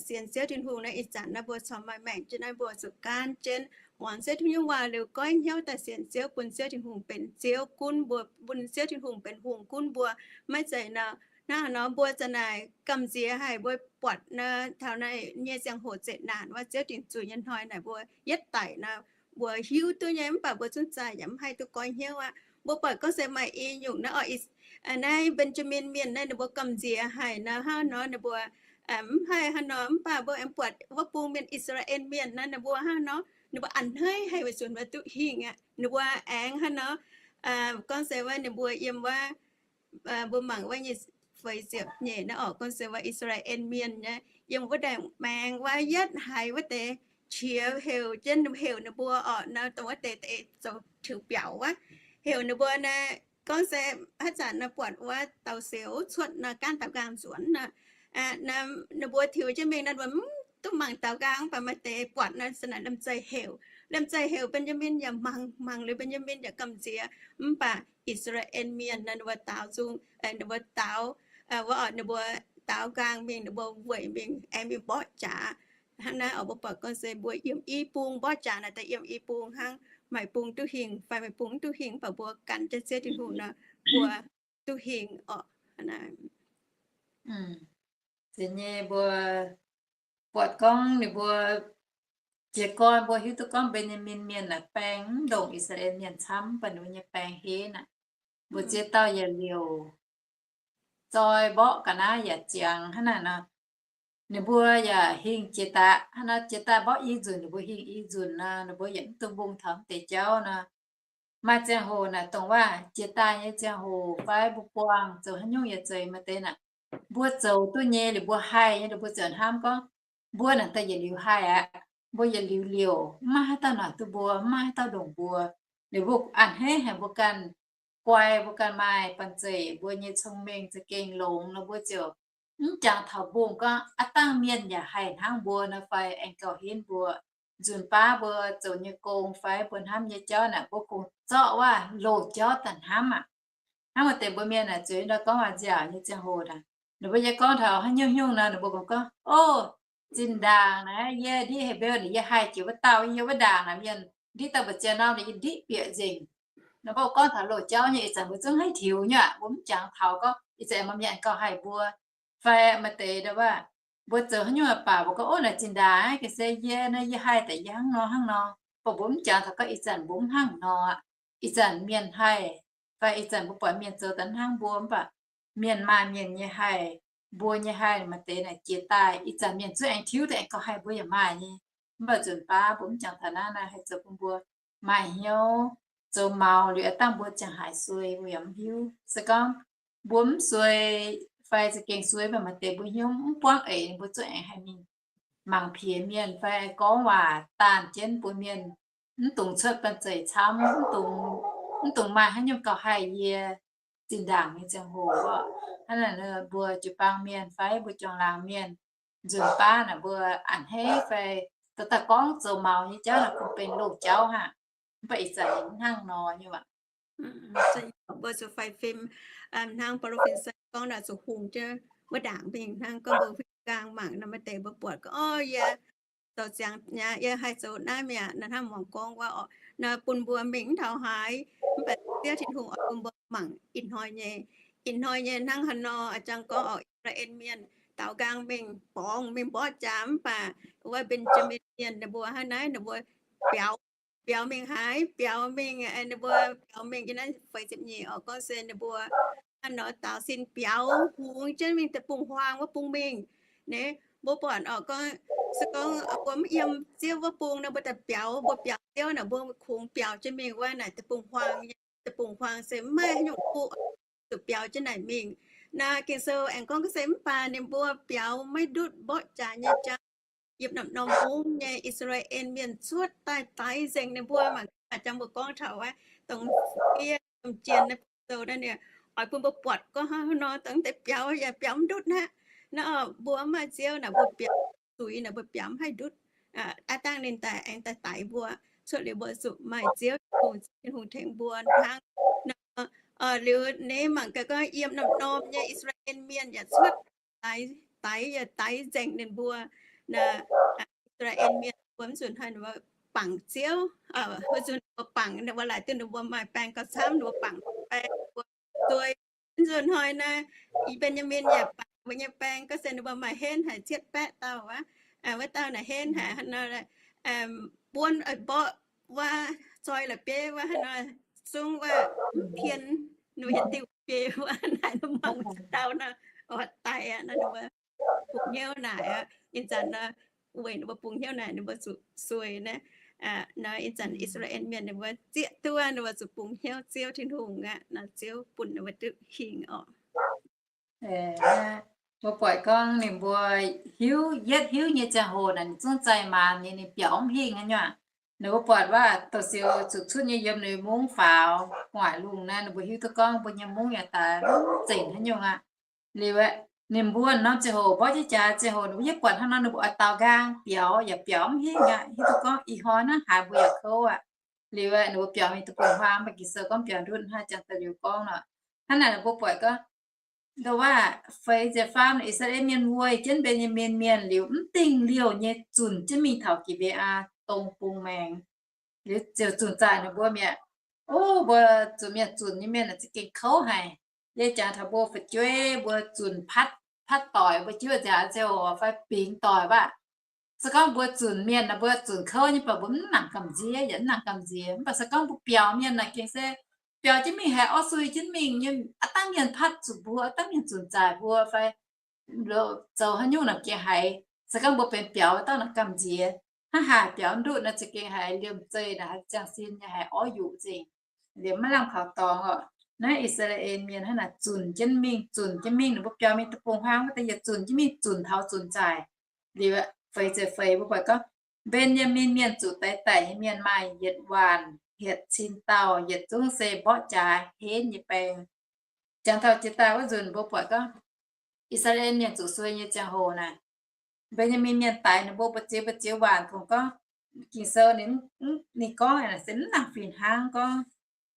sienx Ziouv Tin-Hungh naaiv ih zanc naaiv mbuo corc maaih maengc jienv naaiv mbuo zuqc gaanv jienv muangx Ziouv Tin-Hungh nyei waac liuz goiv hnyouv daaih sienx Ziouv, bun Ziouv Tinc Hungh benx Ziouv gunv mbuo, bun Ziouv Tin-Hungh benx hungh gunv mbuo. Maiv zeiz nor, hnangv haaix nor mbuo za'naaic gamh nziex haic, mbuo buatc nor taux naaiv nyei ziangh hoc zeqc naanc wuov, Ziouv dingc zuiz nyei hnoi naaic mbuo yietv daic nor, mbuo hiuv duqv nyei, mv baac mbuo zungv zaah yaac mv haih duqv goiv hnyouv aqv. Mbuo buatc gorngv se maaih i nyungc naaiv oc, naaiv Mben^yaa^min Mienh naaiv ninh mbuo gamh nziex haic nor, hnangv haaix nor ninh mbuo mv haih hnangv nor, mv baac mbuo aengx buatc wuov bung mienh I^saa^laa^en Mienh naaiv ninh mbuo hnangv haaix nor, ninh mbuo a'hneiv haic weic zuqc ninh mbuo duqv hingh aqv. Ninh mbuo aengx hnangv haaix nor, gorngv se wuov ninh mbuo yiem wuov, mbuo mangc wuov nyei feix ziepc nyeic naaiv oc, gorngv se wuov I^saa^laa^en Mienh naaiv yiem wuov ndaangc maengx wuov yietv haiz wuov deix qiex heuc jienv, heuc ninh mbuo oc nor, dongh wuov deix deix zoux tiux biaux wuov, heuc ninh mbuo naaiv, gorngv se haaix zanc nor buatc wuov douz-sioux cuotv nor, gaanv daaux nqaang nzuonx nor, Ninh mbuo tiux jienv mingh nor, mbuo mv duqv mangc daaux nqaang, mv baac maaih deix buatc nor, se naaic liemh zeih heuc, liemh zeih heuc Mben^yaa^min yaac mangc, mangc liuz Mben^yaa^min yaac gamh nziex. Mv baac I^saa^laa^en Mienh nor, ninh mbuo daaux nzung, ninh mbuo daaux, wuov, ninh mbuo daaux nqaang mingh, ninh mbuo weic mingh, aengx mingh mborqv jaax. Hnangv naaiv oc, mbuo buatc gorngv se mbuo yiem i bung mborqv jaax naaic, daaih yiem i bung hnangv. Maaih bung duqv hingh fai maaih bung mv duqv hingh, mv baac mbuo gan jienv Ziouv Tin-Hungh nor, mbuo duqv hingh oc. Zeiz nyei, mbuo buatc gorngv ninh mbuo jiez gorn mbuo hiuv duqv gorngv Mben^yaa^min Mienh naaic baeng mv ndongc I^saa^laa^en Mienh camv, mv baac ninh mbuo nyei baeng henv aqv. Mbuo ziex dauh yaac liouc zoi mborqv ga'naaiv yaac ziangx hnangv naaic nor. Ninh mbuo yaac hingh jiex daaih hnangv nor, jiex daaih mborqv i nzunc ninh mbuo hingh i nzunc nor, ninh mbuo yaac mv dungx mbungh taux mv deix jauv nor. Maaih ziangh hoc naaic dongh waac jiex daaih nyei ziangh hoc fai mbuo buangh zoux haaix nyungc yaac zeiz, maaih deix naaic mbuo zoux duqv nyei liuz mbuo haih nyei, ninh mbuo ziouc hnamv gorngv, mbuo naaic daaih yietc liuz haih aqv. Mbuo yietc liuz liouc, mv maaih haaix dauh noic duqv mbuo, mv maaih haaix dauh ndongc mbuo. Liuz mbuo a'hneiv haic mbuo ganh guai, mbuo ganh maaih banh zeic, mbuo nyei cong-mengh za'gengh longx nor, mbuo ziouc mv jangx taux mbungh gorngv aav dangh mienh yaac haih hnangv mbuo nor fai aengx gauh henv mbuo. Nzunc baav mbuo zoux nyei gong fai mbuo hnamv nyei jauv naaic, mbuo kungx zorqv waac loz-jauv daaih hnamv aqv. Hnangv maaih deix mbuo mienh naaic zueiz ndau gorngv waac nziaauc nyei ziangh hoc naaic, ninh mbuo yie gorngv taux haaix nyungc nyungc nor, ninh mbuo kungx gorngv, o, zinh ndaangc naaiv yie ndiqv heh mbeu naaic yie haih jiex wuov dauh, yie wuov ndaangc naaic mienh ndiqv daaih mbu'ziex norm naaic yie ndiqv bieqc nzengc. Ninh mbuo gorngv taux loz-jauv nyei ih zanc mbuo zungv haiv tiux nyei aqv. Mbuo mv jangx taux gorngv ih zanc maaih mienh gauh haih mbuo, fai maaih deix ndau waac mbuo zoux haaix nyungc baac mbuo gorngv, o, naaic zinh ndaangc aac, ga'sie yie naaiv yie haih daaih yie hnangv nor hnangv nor. Baac mbuo mv jangx taux gorngv ih zanc mbuo mv hnangv nor aqv. Ih zanc mienh haih, fai ih zanc mbuo buatc mienh zoux daaih hnangv mbuo, mv baac mienh maaih mienh nyei haih, mbuo nyei haih maaih deix naaic jiex daaih ih zanc mienh zungv aengx tiuv daaih aengx gauh haih mbuo yaac maaih nyei. Mv baac nzunc baav mbuo mv jangx taux naaiv, naaiv haih zoux bun mbuo maaih hnyouv zoux maux liuz aav dangh mbuo ziangh haaix suei mbuo yaac mv hiuv. Se gorngv mbuo mv suei fai za'gengh suei, mv baac maaih deix mbuo hnyouv mv buangv eix, mbuo zungv aengx haih mingh mangc piex mienh fai gorngv waac daanh jienv bun mienh mv dungx cuotv banh zeic camv, mv dungx maaih haaix nyungc gauh haih yie zinh ndaangc nyei ziangh hoc oc. Hnangv naaic mbuo jiu-baang mienh fai mbuo juangc laangz mienh, nzunc baav naaic mbuo a'hneiv fai dorh daaih gorngv zoux maux nyei jauv naaic kungx benx loz-jauv hnangv. Mv baac ih zanc mv hnangv nor nyei waac. Mbuo zuqc faix fim, hnangv Baulo fin-saeng gorngv naaic zuqc hungx jienv wuov ndaangc mingh hnangv. Gorngv mbuo huingx nqaang mangc nor, maaih deix mbuo buatc gorngv, o, yie zoux ziangx aqv, yie haih zoux naaiv mi'aqv nor, hnangv muangx gorngv wuov oc. Naaiv bun mbuo mingh mv taux haaix, mv baac Ziouv Tin-Hungh oix bun mbuo mangc ih hnoi nyei, ih hnoi nyei hnangv haaix nor. A'jang gorngv oc, I^saa^laa^en Mienh daaux nqaang mingh borngz mingh mborqv jaax, mv baac wuov Mben^yaa^min Mienh ninh mbuo hnangv naaiv ninh mbuo biaux, biaux mingh haaix, biaux mingh, ninh mbuo biaux mingh, yie naaiv feix ziepc nyeic oc, gorngv se ninh mbuo hnangv nor daaux sin biaux hungx jienv mingh deic-bung-huaang wuov bung mingh. Naaiv mbuo buatc oc, gorngv se gorngv mbuo mv yiem Ziouv wuov bung nor, mbuo daaih biaux, mbuo biaux Ziouv naaic, mbuo kungx biaux jienv mingh wuov naaic deic-bung-huaang, deic-bung-huaang se mv maaih haaix nyungc fuqv zuqc biaux jienv naaic mingh. Naaiv Ging-Sou aengx gorngv se mv baac ninh mbuo biaux maiv ndutv mborqv jaax nyei jauv, yiem norm-norm hungh nyei I^saa^laa^en Mienh cuotv daaih daix nzengc ninh mbuo. Mangc gaax jang mbuo gorngv taux wuov dongh fiev domh jien naaiv Ging-Sou naaiv, oix bun mbuo buatc gorngv hnangv nor, dongh deix biaux yaac biaux mv ndutv aqv. Naaiv mbuo mv maaih Ziouv naaic, mbuo biaux zuiz naaic, mbuo biaux mv haih ndutv. Aav dangh ninh daaih aengx daaih daix mbuo, cuotv liuz mbuo zuqc maaih Ziouv, Tin-Hungh, Tin-Hungh tengx mbuo hnangv. Liuz naaiv mangc gaax gorngv yiem norm-norm nyei I^saa^laa^en Mienh yaac cuotv daix, daix yaac daix nzengc ninh mbuo. Naaiv I^saa^laa^en Mienh mbuo mv zuqc hnoi ninh mbuo bangc Ziouv, mbuo zuqc ninh mbuo bangc, ninh mbuo laaic duqv ninh mbuo maaih baeng gauh camv, ninh mbuo bangc baeng, mbuo zuei. Mv zuqc hnoi naaiv, Mben^yaa^min yaac bangc mbuo nyei baeng, gorngv se ninh mbuo maaih henv haic cietv baeqv dauh aqv. Wuov dauh naaic henv haic, buonv mborqv wuov, zoi la'bieiv wuov, hnangv nor zungv wuov, tien ninh mbuo yietc diuh biei wuov naaic, ninh mangc dau nor, daic aqv nor, ninh mbuo bungx hnyouv naaic aqv. Ih zanc nor, weic ninh mbuo bungx hnyouv naaic, ninh mbuo zuqc suei naaiv. Nor ih zanc I^saa^laa^en Mienh ninh mbuo zieqv duqv ninh mbuo zuqc bungx hnyouv Ziouv Tin-Hungh aqv, nor Ziouv bun ninh mbuo duqv hingh oc. Mbuo buatc gorngv ninh mbuo hiuv, yietv hiuv nyei ziangh hoc naaic, ninh zungv zaih maanz nyei, ninh biaux mv hingh haaix nyungc. Ninh mbuo buatc waac-douh siou zuqc cuotv nyei yiem ninh mungv faaux gu'nguaaic lungh naaiv, ninh mbuo hiuv duqv gorngv mbuo nyei mungv yaac daaih mv zengc haaix nyungc aqv. Liuz aeqv, Ninh mbuo norm ziangh hoc mborqv jienv jaax ziangh hoc ninh mbuo yaac buatc hnangv nor, ninh mbuo oix daaux nqaang biaux yaac biaux mv henv aqv. Hiuv duqv gorngv ih hnoi naaiv haaix mbuo yaac kouv aqv. Liuz ninh mbuo biaux mingh deic-bung-huaang, mv baac Ging-Sou gorngv biaux ndutv hnangv jangx daaih liuz gorngv nor. Hnangv naaic ninh mbuo buatc gorngv, ndo waac feix ziepc faam, I^saa^laa^en Mienh weic jienv Mben^yaa^min Mienh liuz mv dingh liouh nyei zunc jienv mingh taux Gi^mbe^aa dongh bung maengx. Liuz ziouc zunc zaaic ninh mbuo mi'aqv. O, mbuo zuqc mienh zunc nyei mienh za'gengh kouv haic. Yie jangx taux mbuo fu'jueiv mbuo zunc patv, patv doic mbuo jiuv nziaaux ziouc fai bingx doic waac. Se gorngv mbuo zunc mienh naaic mbuo zunc kouv nyei, mv baac mbuo mv nangc gamh nziex, yaac mv nangc gamh nziex. Mv baac se gorngv mbuo biaux mienh naaic gengh se biaux jienv mingh haiz orv sui jienv mingh nyei, aav dangv mienh patv zuqc mbuo, aav dangv mienh zunc zaaic mbuo fai zoux haaix nyungc naaic gengh haiz, se gorngv mbuo benx biaux dauh naaic gamh nziex. Hnangv haaix biaux ndutv naaic za'gengh haiz liemh zeih naaic haiz ziangh sin nyei, haiz orv yuqc nzengc. Liemh maiv lamh kaux dorngx oc. Naaiv I^saa^laa^en Mienh hnangv naaic zunc jienv mingh, zunc jienv mingh, ninh mbuo biaux mingh deic-bung-huaang wuov deix yietc zunc jienv mingh, zunc taux zunc zaaic. Liuz feix ziepc feix mbuo buatc gorngv, Mben^yaa^min Mienh zuqc daix daic nyei mienh maaih yietc waanc hietc cin dauh, yietc zungv se mborqv jaax henv nyei baeng. Jangx taux jiex daaih wuov nzunc mbuo buatc gorngv, I^saa^laa^en Mienh zuqc suei nyei ziangh hoc naaic, Mben^yaa^min Mienh daix ninh mbuo mbu'ziex mbu'ziex waanc, kungx gorngv Ging-Sou ninh gorngv se mv nangc fih hnangv gorngv,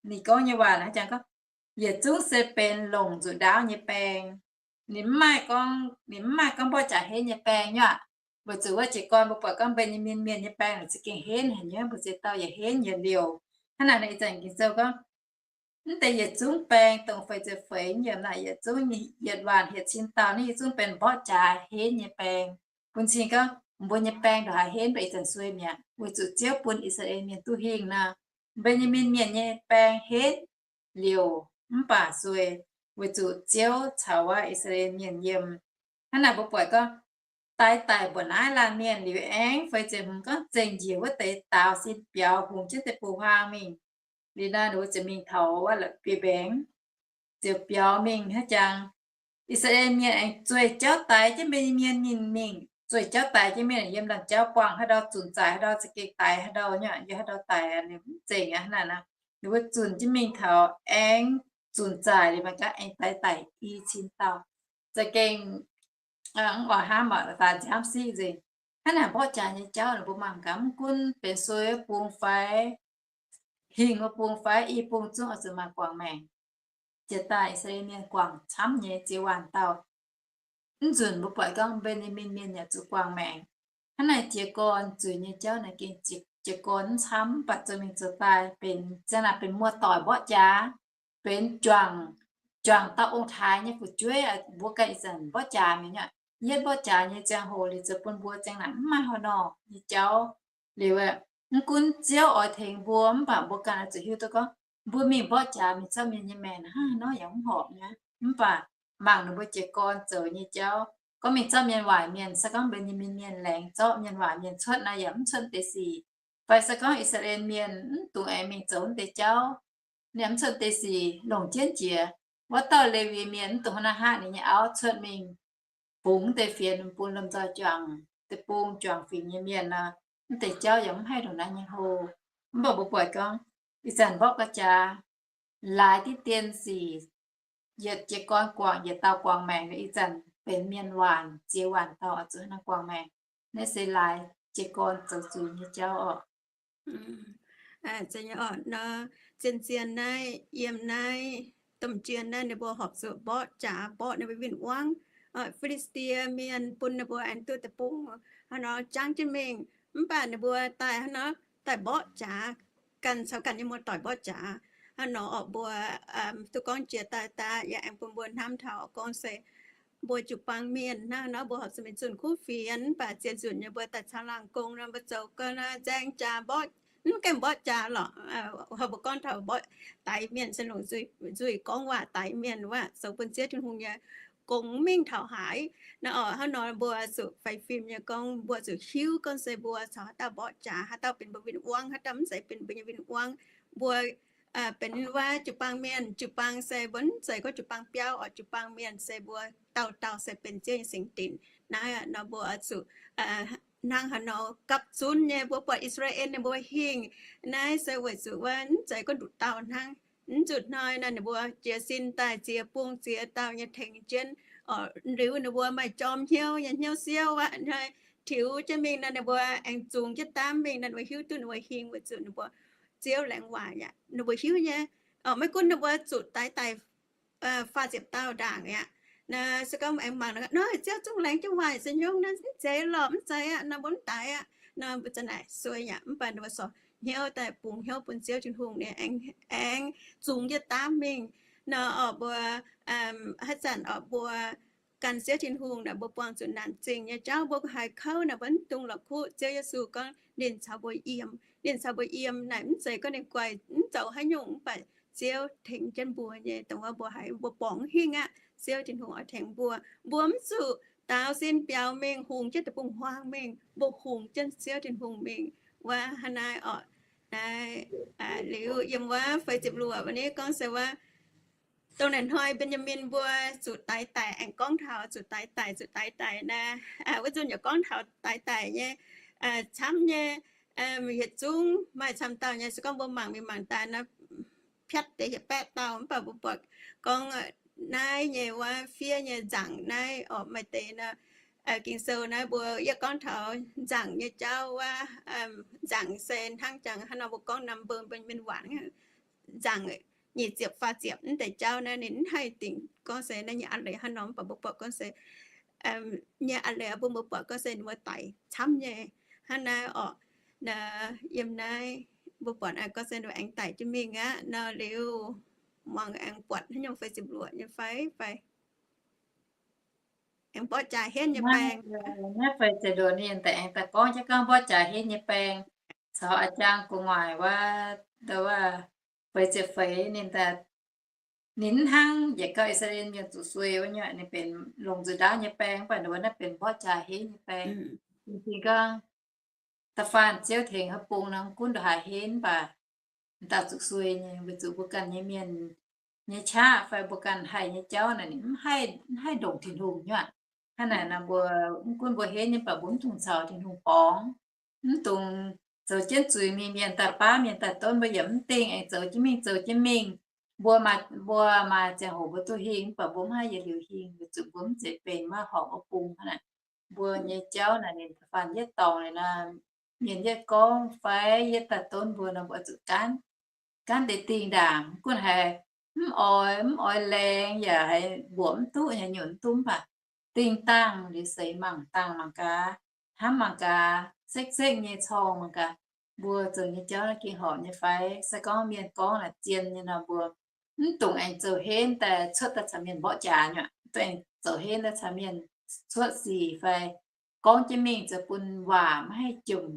ninh gorngv nyei waac naaic jangx gorngv, yietc zungv se benx longc nzuqc ndaauv nyei baeng. Ninh mv maaih gorngv, ninh mv maaih gorngv mborqv jaax henv nyei baeng nyei aqv. Weic zuqc wuov jiez gorn mbuo buatc gorngv Mben^yaa^min Mienh nyei baeng naaic za'gengh henv haic nyei, mbu'ziex dauh yaac henv yietc liouh. Hnangv naaic ih zanc Ging-Sou gorngv, mv deix yietc zungv baeng, dongh feix ziepc feix yiemc naaic, yietc zungv yietc waanc hietc cin dauh, naaiv yietc zungv benx mborqv jaax henv nyei baeng. Bun cing gorngv mbuo nyei baeng ndongc haaix henv, mv baac ih zanc suei mi'aqv, weic zuqc Ziouv bun I^saa^laa^en Mienh duqv hingh nor. Mben^yaa^min Mienh nyei baeng henv liouh mv baac suei, weic zuqc Ziouv caux wuov I^saa^laa^en Mienh yiem. Hnangv naaic mbuo buatc gorngv, daix daic mbuoqc naaiv laanh mienh liuz aengx feix ziepc hmz gorngv zengc njiec wuov deix daaux sin biaux hungx jienv deic-bung-huaang mingh. Liuz naaiv ninh mbuo ziouc mingh taux wuov la'bieiv-mbaengx, ziouc biaux mingh hnangv jangx. I^saa^laa^en Mienh aengx zueih jauv daix jienv Mben^yaa^min Mienh mingh, zueih jauv daix jienv mienh yiem ndaamv-jauv buangh haaix ndau, zunc zaaic haaix ndau, za'gengh daix haaix ndau nyei, yiem haaix ndau daic ninh mv zengc aqv. Hnangv naaic ninh mbuo zunc jienv mingh taux aengx zunc zaaic liuz, mangc gaax aengx daix daic i cin dauh. Za'gengh mv oix hnamv, daaih nziaamv siqv nzengc. Hnangv naaic mborqv jaax nyei jauv ninh mbuo mangc gaax, mv gunv benx suei wuov bung fai hingh wuov bung fai i bung zungv oix zuqc maaih guangc maengc. Jiex daaih I^saa^laa^en Mienh guangc camv nyei ziex waanc dauh. Mv nzunc mbuo buatc gorngv Mben^yaa^min Mienh yaac zuqc guangc maengc. Hnangv naaic jiez gorn zuiz nyei jauv naaic gengh jiez gorn mv camv, mv baac zoux mingh zoux daaih benx ziang naaic benx muoz-doic mborqv jaax, benx juangc, juangc dauh ong-taaix nyei fu'jueiv, mbuo ganh ih zanc mborqv jaax mi'aqv. Yietv mborqv jaax nyei ziangh hoc liuz zoux bun mbuo ziang naaic mv maaih haaix nor nyei jauv. Liuz mv gunv Ziouv oix tengx mbuo, mv baac mbuo ganh oix zuqc hiuv duqv gorngv mbuo mingh mborqv jaax mingh zorqv mienh nyei maengc hnangv haaix nor yaac mv horpc nyei. Mv baac mangc ninh mbuo jiez gorn zoux nyei jauv, gorngv mingh zorqv mienh waaic mienh, se gorngv Mben^yaa^min Mienh laengz zorqv mienh waaic mienh cuotv naaic yaac mv cuotv deix sic, fai se gorngv I^saa^laa^en Mienh mv dungx aengx mingh zoux wuov deix jauv, ninh mv cuotv deix sic longc jienv jiex. Wuov dauh Lewi Mienh mv dungx hnangv naaiv haav ninh nyei auv cuotv mingh bungx wuov deix fienx bun lomh nzoih juangc deic-bung juangc fingx nyei mienh nor, wuov deix jauv yaac mv haih ndongc naaiv nyei hlo. Mv baac mbuo buatc gorngv ih zanc mborqv ga'jaax laaix diqv dien sic, yietc jiez gorn guangc, yietc dauh guangc maengc, ih zanc benx mienh waanc ziex waanc dauh oix zuqc hnangv guangc maengc. Naaiv se laaix jiez gorn zoux zuiz nyei jauv oc. Zien-zien naaiv, yiem naaiv domh jien naaiv ninh mbuo horpc zuqc mborqv jaax, mborqv ninh mbuo win-wangv. Fi^li^saa^die Mienh bun ninh mbuo aengx duqv deic-bung hnangv nor jangv jienv mingh. Mv baac ninh mbuo daaih hnangv nor daaih mborqv jaax, ganh caux ganh nyei muoz-doic mborqv jaax hnangv nor oc. Mbuo duqv gorngv jiex daaih daaih yaac aengx bun mbuo hnamv taux gorngv se mbuo jiu-baang mienh hnangv nor, mbuo horpc zuqc mingh zunh kuv fienx, mv baac zien nzunc nyei mbuo daaih caux laangz gong nor, mbuo zoux ga'naaiv nzaeng jaax mborqv, mv gaengh mborqv jaax lorqc. Mbuo gorngv taux mborqv daix mienh se longc nzuih gorngv waac daix mienh waac, zoux bun Ziouv Tin-Hungh nyei gong mingh taux haaix. Naaiv oc, hnangv nor mbuo zuqc faix fim nyei gorngv, mbuo zuqc hiuv gorngv se mbuo caux haaix dauh mborqv jaax, haaix dauh benx mbuo win-wangv, haaix dauh mv zeiz benx mbuo nyei win-wangv. Mbuo benx wuov jiu-baang mienh, jiu-baang se mbuo mv zeiz gorngv jiu-baang biauv oc, jiu-baang mienh se mbuo dauh dauh se benx Ziouv nyei singx dinc. Naaiv nor mbuo oix zuqc hnangv haaix nor gapv zunv nyei. Mbuo buatc I^saa^laa^en ninh mbuo hingh naaiv se weic zuqc wuov mv zeiz gorngv nduqc dauh hnangv. Mv zuqc hnoi naaiv ninh mbuo jiez sin daaih ziex bung ziex dauh nyei tengx jienv Liuz ninh mbuo maaih jorm hnyouv nyei hnyouv siouv aqv, tiux jienv mingh nor ninh mbuo aengx zungx jienv daamv mingh nor ninh mbuo hiuv duqv ninh mbuo hingh weic zuqc ninh mbuo Ziouv laengz waaic aqv. Ninh mbuo hiuv nyei, maiv gunv ninh mbuo zuqc daix daic faah ziepc dauh ndaangc aqv. Naaiv se gorngv aengx mangc nor, Ziouv zungv laengz jienv waaic se nyungc naaiv, mv zeiz lorqc, mv zeiz aqv, nor mbuo mv daix aqv, nor mbuo za'naaic suei aqv. Mv baac ninh mbuo sorc hnyouv daaih bungx hnyouv bun Ziouv Tin-Hungh nyei, aengx zungx jienv daamv mingh nor, orqc mbuo haaix zanc orqc mbuo gan Ziouv Tin-Hungh naaic mbuo buangh zuqc naanc zingh nyei jauv, mbuo haiz kouv naaic mbuo mv dungx la'kuqv. Ziouv Yesu gorngv ninh caux mbuo yiem, ninh caux mbuo yiem naaic mv zeiz gorngv ninh guaih mv zoux haaix nyungc, mv baac Ziouv tengx jienv mbuo nyei. Dongh wuov mbuo haiz mbuo borngz hingh aqv, Ziouv Tin-Hungh oix tengx mbuo. Mbuo mv zuqc daaux sin biaux mingh hungx jienv deic-bung-huaang mingh, mbuo hungx jienv Ziouv Tin-Hungh mingh. Wuov hnangv naaiv orqc. Naaiv liuz yiem wuov feix ziepc luoqc wuov ni gorngv se wuov, dongh naaic hnoi Mben^yaa^min mbuo zuqc daix daic, aengx gorngv taux zuqc daix daic, zuqc daix daic naaiv, wuov nzunc yaac gorngv taux daix daic nyei camv nyei. Yietc zungv maaih camv dauh nyei, se gorngv mbuo mangc mingh mangc daaih nor, piatv deix hietc baeqv dauh. Mv baac mbuo buatc gorngv naaiv nyei wuov fiev nyei nzaangc naaiv orqc, maaih deix nor, Ging-Sou naaiv mbuo yie gorngv taux nzaangc nyei jauv wuov, nzaangc se hnangv jangx hnangv nor mbuo gorngv norm Mben^yaa^min waanc nzaangc nyic ziepc faah ziepc mv deix jauv naaiv ninh mv haih dingc gorngv se naaiv nyei a'leiz hnangv nor, mv baac mbuo buatc gorngv se nyei a'leiz mbuo, mbuo buatc gorngv se ninh mbuo daic camv nyei hnangv naaiv orqc. Naaiv yiem naaiv mbuo buatc gorngv se ninh mbuo aengx daic jienv mingh aqv nor. Liuz muangx aengx buatc haaix nyungc feix ziepc luoqc nyei fai, fai aengx mborqv jaax henv nyei baeng. Naaiv feix ziepc luoqc ninh daaih aengx daaih gorngv jienv gorngv mborqv jaax henv nyei baeng caux a'jang gu'nguaaic wuov, wuov feix ziepc feix ninh, ninh hnangv yietc gauh I^saa^laa^en Mienh zuqc suei wuov nyei, ninh benx longc nzuih ndaauv nyei baeng, mv baac ninh mbuo naaiv benx mborqv jaax henv nyei baeng. Ninh gorngv, da'faanh Ziouv tengx haaix bung nor, mv gunv ndongc haaix henv, mv baac dauh zuqc suei nyei, weic zuqc mbuo ganh nyei mienh nyei qaqv fai mbuo ganh haih nyei jauv naaic ninh mv haih ndongc Tin-Hungh nyei aqv. Hnangv naaic nor mbuo, mv gunv mbuo henv nyei, mv baac mbuo mv dungx caux Tin-Hungh borngz, mv dungx zoux jienv zuiz mingh, mienh daaih baav mienh daaih donv mbuo yaac mv dingh, aengx zoux jienv mingh zoux jienv mingh. Mbuo maaih, mbuo maaih ziangh hoc mbuo duqv hingh, mv baac mbuo mv haih yietc liuz hingh, weic zuqc mbuo mv zeiz benx maiv horpc wuov bung hnangv naaic. Mbuo nyei jauv naaic ninh da'faanh yietv dorngc liuz nor, mienh yietv gorngv fai yietv daaih donv mbuo nor, mbuo zuqc gaanv, gaanv deix dingh ndaangc, mv gunv haiz mv oix, mv oix laengz, yaac haiz mbuoqc mv duqv, haiz nyunc mv duqv, mv baac dingh dangh liuz seix mangc dangh mangc gaax, hnamv mangc gaax, sekv-sekv nyei corng mangc gaax, mbuo zoux nyei jauv naaiv ging horpc nyei fai. Se gorngv mienh gorngv naaic zien nyei nor, mbuo mv dungx aengx zoux henv daaih cuotv daaih caux mienh mborqv jaax nyei aqv. Mv dungx aengx zoux henv daaih caux mienh cuotv sic fai gorngv jienv mingh zoux bun waac maiv haih jomc,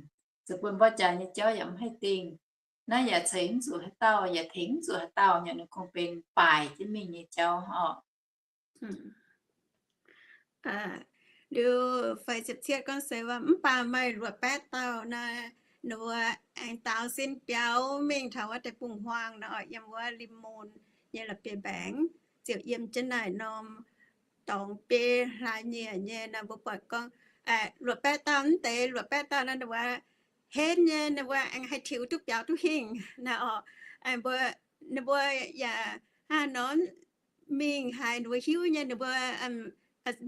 zoux bun mborqv jaax nyei jauv yaac mv haih dingh. Naaiv yaac ceix mv zuqc haaix dauh, yaac tengx mv zuqc haaix dauh nyei, ninh kungx benx baaic jienv mingh nyei jauv orqc. Liuz feix ziepc cietv gorngv se wuov, mv baac maaih luoqc baeqv dauh nor, ninh mbuo aengx daaux sin biaux mingh taux wuov deic-bung-huaang nor, yiem wuov Limc^mon nyei la'bieiv-mbaengx, ziouc yiem jienv naaic norm dorngx biei hlaax nyieqc nyei nor. Mbuo buatc gorngv luoqc baeqv dauh, mv deix luoqc baeqv dauh nor ninh mbuo henv nyei, ninh mbuo aengx haih tiux duqv biaux duqv hingh nor orqc. Mbuo, ninh mbuo yaac hnangv nor mingh haiz ninh mbuo hiuv nyei, ninh mbuo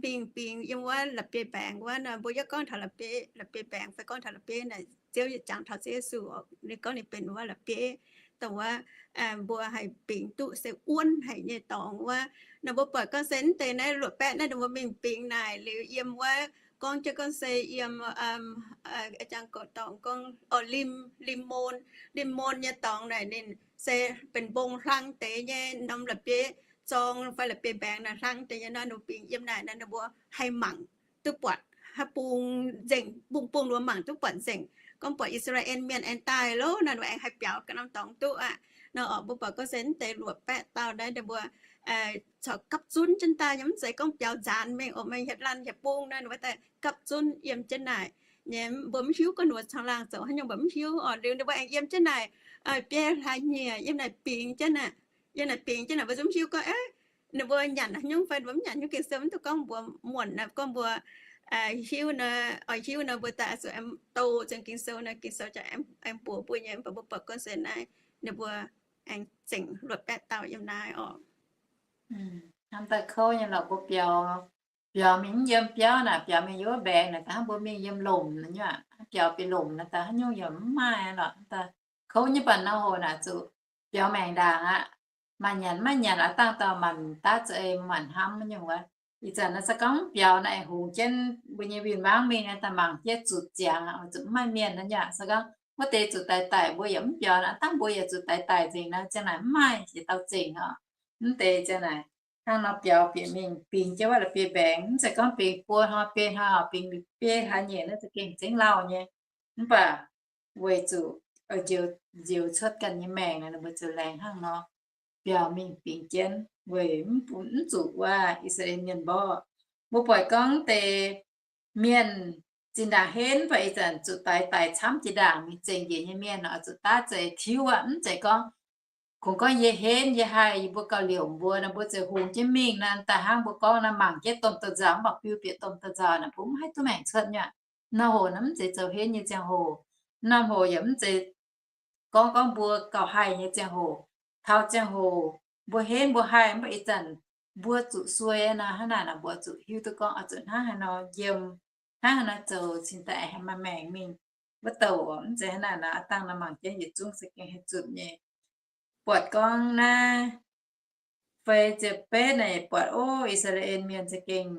mingh bingx yiem wuov la'bieiv-mbaengx wuov nor. Mbuo yaac gorngv taux la'bieiv, la'bieiv-mbaengx fai gorngv taux la'bieiv naaic, Ziouv jangx taux Ziouv Yesu, ninh gorngv ninh benx wuov la'bieiv, dongh wuov mbuo haih bingx duqv se wuonv haic nyei dorngx wuov. Nor mbuo buatc gorngv se mv deix naaiv luoqc baeqv naaiv ninh mbuo mingh bingx naaic liuz yiem wuov, gorngv jienv gorngv se yiem, jang goux dorngx gorngv, Lim, Limc^mon, Limc^mon nyei dorngx naaic ninh se benx mbong hlang deix nyei norm la'bieiv zorng fai la'bieiv-mbaengx naaic hlang deix nyei nor, ninh mbuo bingx yiem naaic nor ninh mbuo haih mangc duqv buatc haaix bung nzengc, bung bung ninh mbuo mangc duqv buatc nzengc. Gorngv buatc I^saa^laa^en Mienh aengx daaih loh nor, ninh mbuo aengx haih biaux ganh norm dorngx duqv aqv. Nor orqc, mbuo buatc gorngv se mv deix luoqc baeqv dauh naaiv ninh mbuo corc gapv zunv jienv daaih nyei, mv zeiz gorngv biaux nzaanx mingh oc, maiv hietv laanh hietv bung nor, ninh mbuo daaih gapv zunv yiem jienv naaic nyei. Mbuo mv hiuv gorngv ninh mbuo caangh laangh zoux haaix nyungc, mbuo mv hiuv orqc. Liuz ninh mbuo aengx yiem jienv naaic biei hlaax nyieqc, yiem naaic bingx jienv aqv. Yiem naaic bingx jienv naaic, mbuo zungv mv hiuv gorngv ninh mbuo nyanc haaix nyungc fai mbuo mv nyanc haaix nyungc. Gengh se mv duqv gorngv mbuo muonc naaic, gorngv mbuo hiuv nor, oix hiuv nor mbuo daaih zuqc doqc zengc Ging-Sou nor, Ging-Sou jaax aengx mbuox mbuo nyei. Mv baac mbuo buatc gorngv se naaiv ninh mbuo aengx zengc luoqc baeqv dauh yiem naaiv orqc. Hnamv daaih kouv nyei lorqc, mbuo biaux biaux mingh mv yiem biauv naaic, biaux mingh yiem wuov mbaengx naaic, da'hnangv mbuo mingh yiem lomc nyei aqv, biaux bieqc lomc naaic, da'hnangv nyungc yaac mv maaih lorqc. Kouv nyei, baac nor hoc naaic zuqc biaux maengc ndaangc aqv. Maaih nyanc maiv nyanc aqv, dangh dauh maanc daav za'eix maanc hnamv nyungc wuov. Ih zanc naaiv se gorngv mv biaux naaic, hungx jienv mbuo nyei win-wangv mingh naaic, daaih mangc jienv zuqc ziangx aqv, zuqc mv maaih mienh naaiv nyungc. Se gorngv wuov deix zuqc daic daic, mbuo yaac mv biaux naaic, dangh mbuo yaac zuqc daic daic nzengc naaic, ziang naaic mv maaih yietc dauh zengc oc. Mv deix ziang naaic hnangv nor biaux bieqc mingh bingx jienv wuov la'bieiv-mbaengx, mv zeiz gorngv bingx buo hnoi biei hnoi, bingx biei hlaax nyeic naaiv za'gengh zengv lauh nyei. Mv baac weic zuqc njoux cuotv ganh nyei maengc, ninh mbuo ziouc laengz hnangv nor biaux mingh bingx jienv weic mv zuqc wuov I^saa^laa^en Mienh mborqv. Mbuo buatc gorngv deix mienh zinh ndaangc henv, mv baac ih zanc zuqc daix daic camv jiex ndaangc mingh zengc njiec nyei mienh oix zuqc daav za'eix tiuv aqv. Mv zeiz gorngv kungx gorngv yie henv yie haih, yie mbuo gauh liouc mbuo nor, mbuo ziouc hungx jienv mingh naaic, da'hnangv mbuo gorngv naaic mangc jienv domh da'nzauc, mv baac biu bieqc domh da'nzauc naaic, mbuo mv haih duqv maengc cuotv nyei aqv. Norm hoc naaic mv zeiz zoux henv nyei ziangh hoc. Norm hoc yaac mv zeiz gorngv gorngv mbuo gauh haih nyei ziangh hoc. Taux ziangh hoc mbuo henv mbuo haih, mv baac ih zanc mbuo zuqc suei nor, hnangv naaic nor mbuo zuqc hiuv duqv gorngv oix zuqc hnangv haaix nor yiem, hnangv haaix nor zoux cingx daaih haih maaih maengc mingh. Wuov douc mv zeiz hnangv naaic nor, aav dangh nor mangc jienv yietc zungv se gengh haih zunc nyei. Buatc gorngv naaiv feix ziepc betv naaic buatc, o, I^saa^laa^en Mienh za'gengh,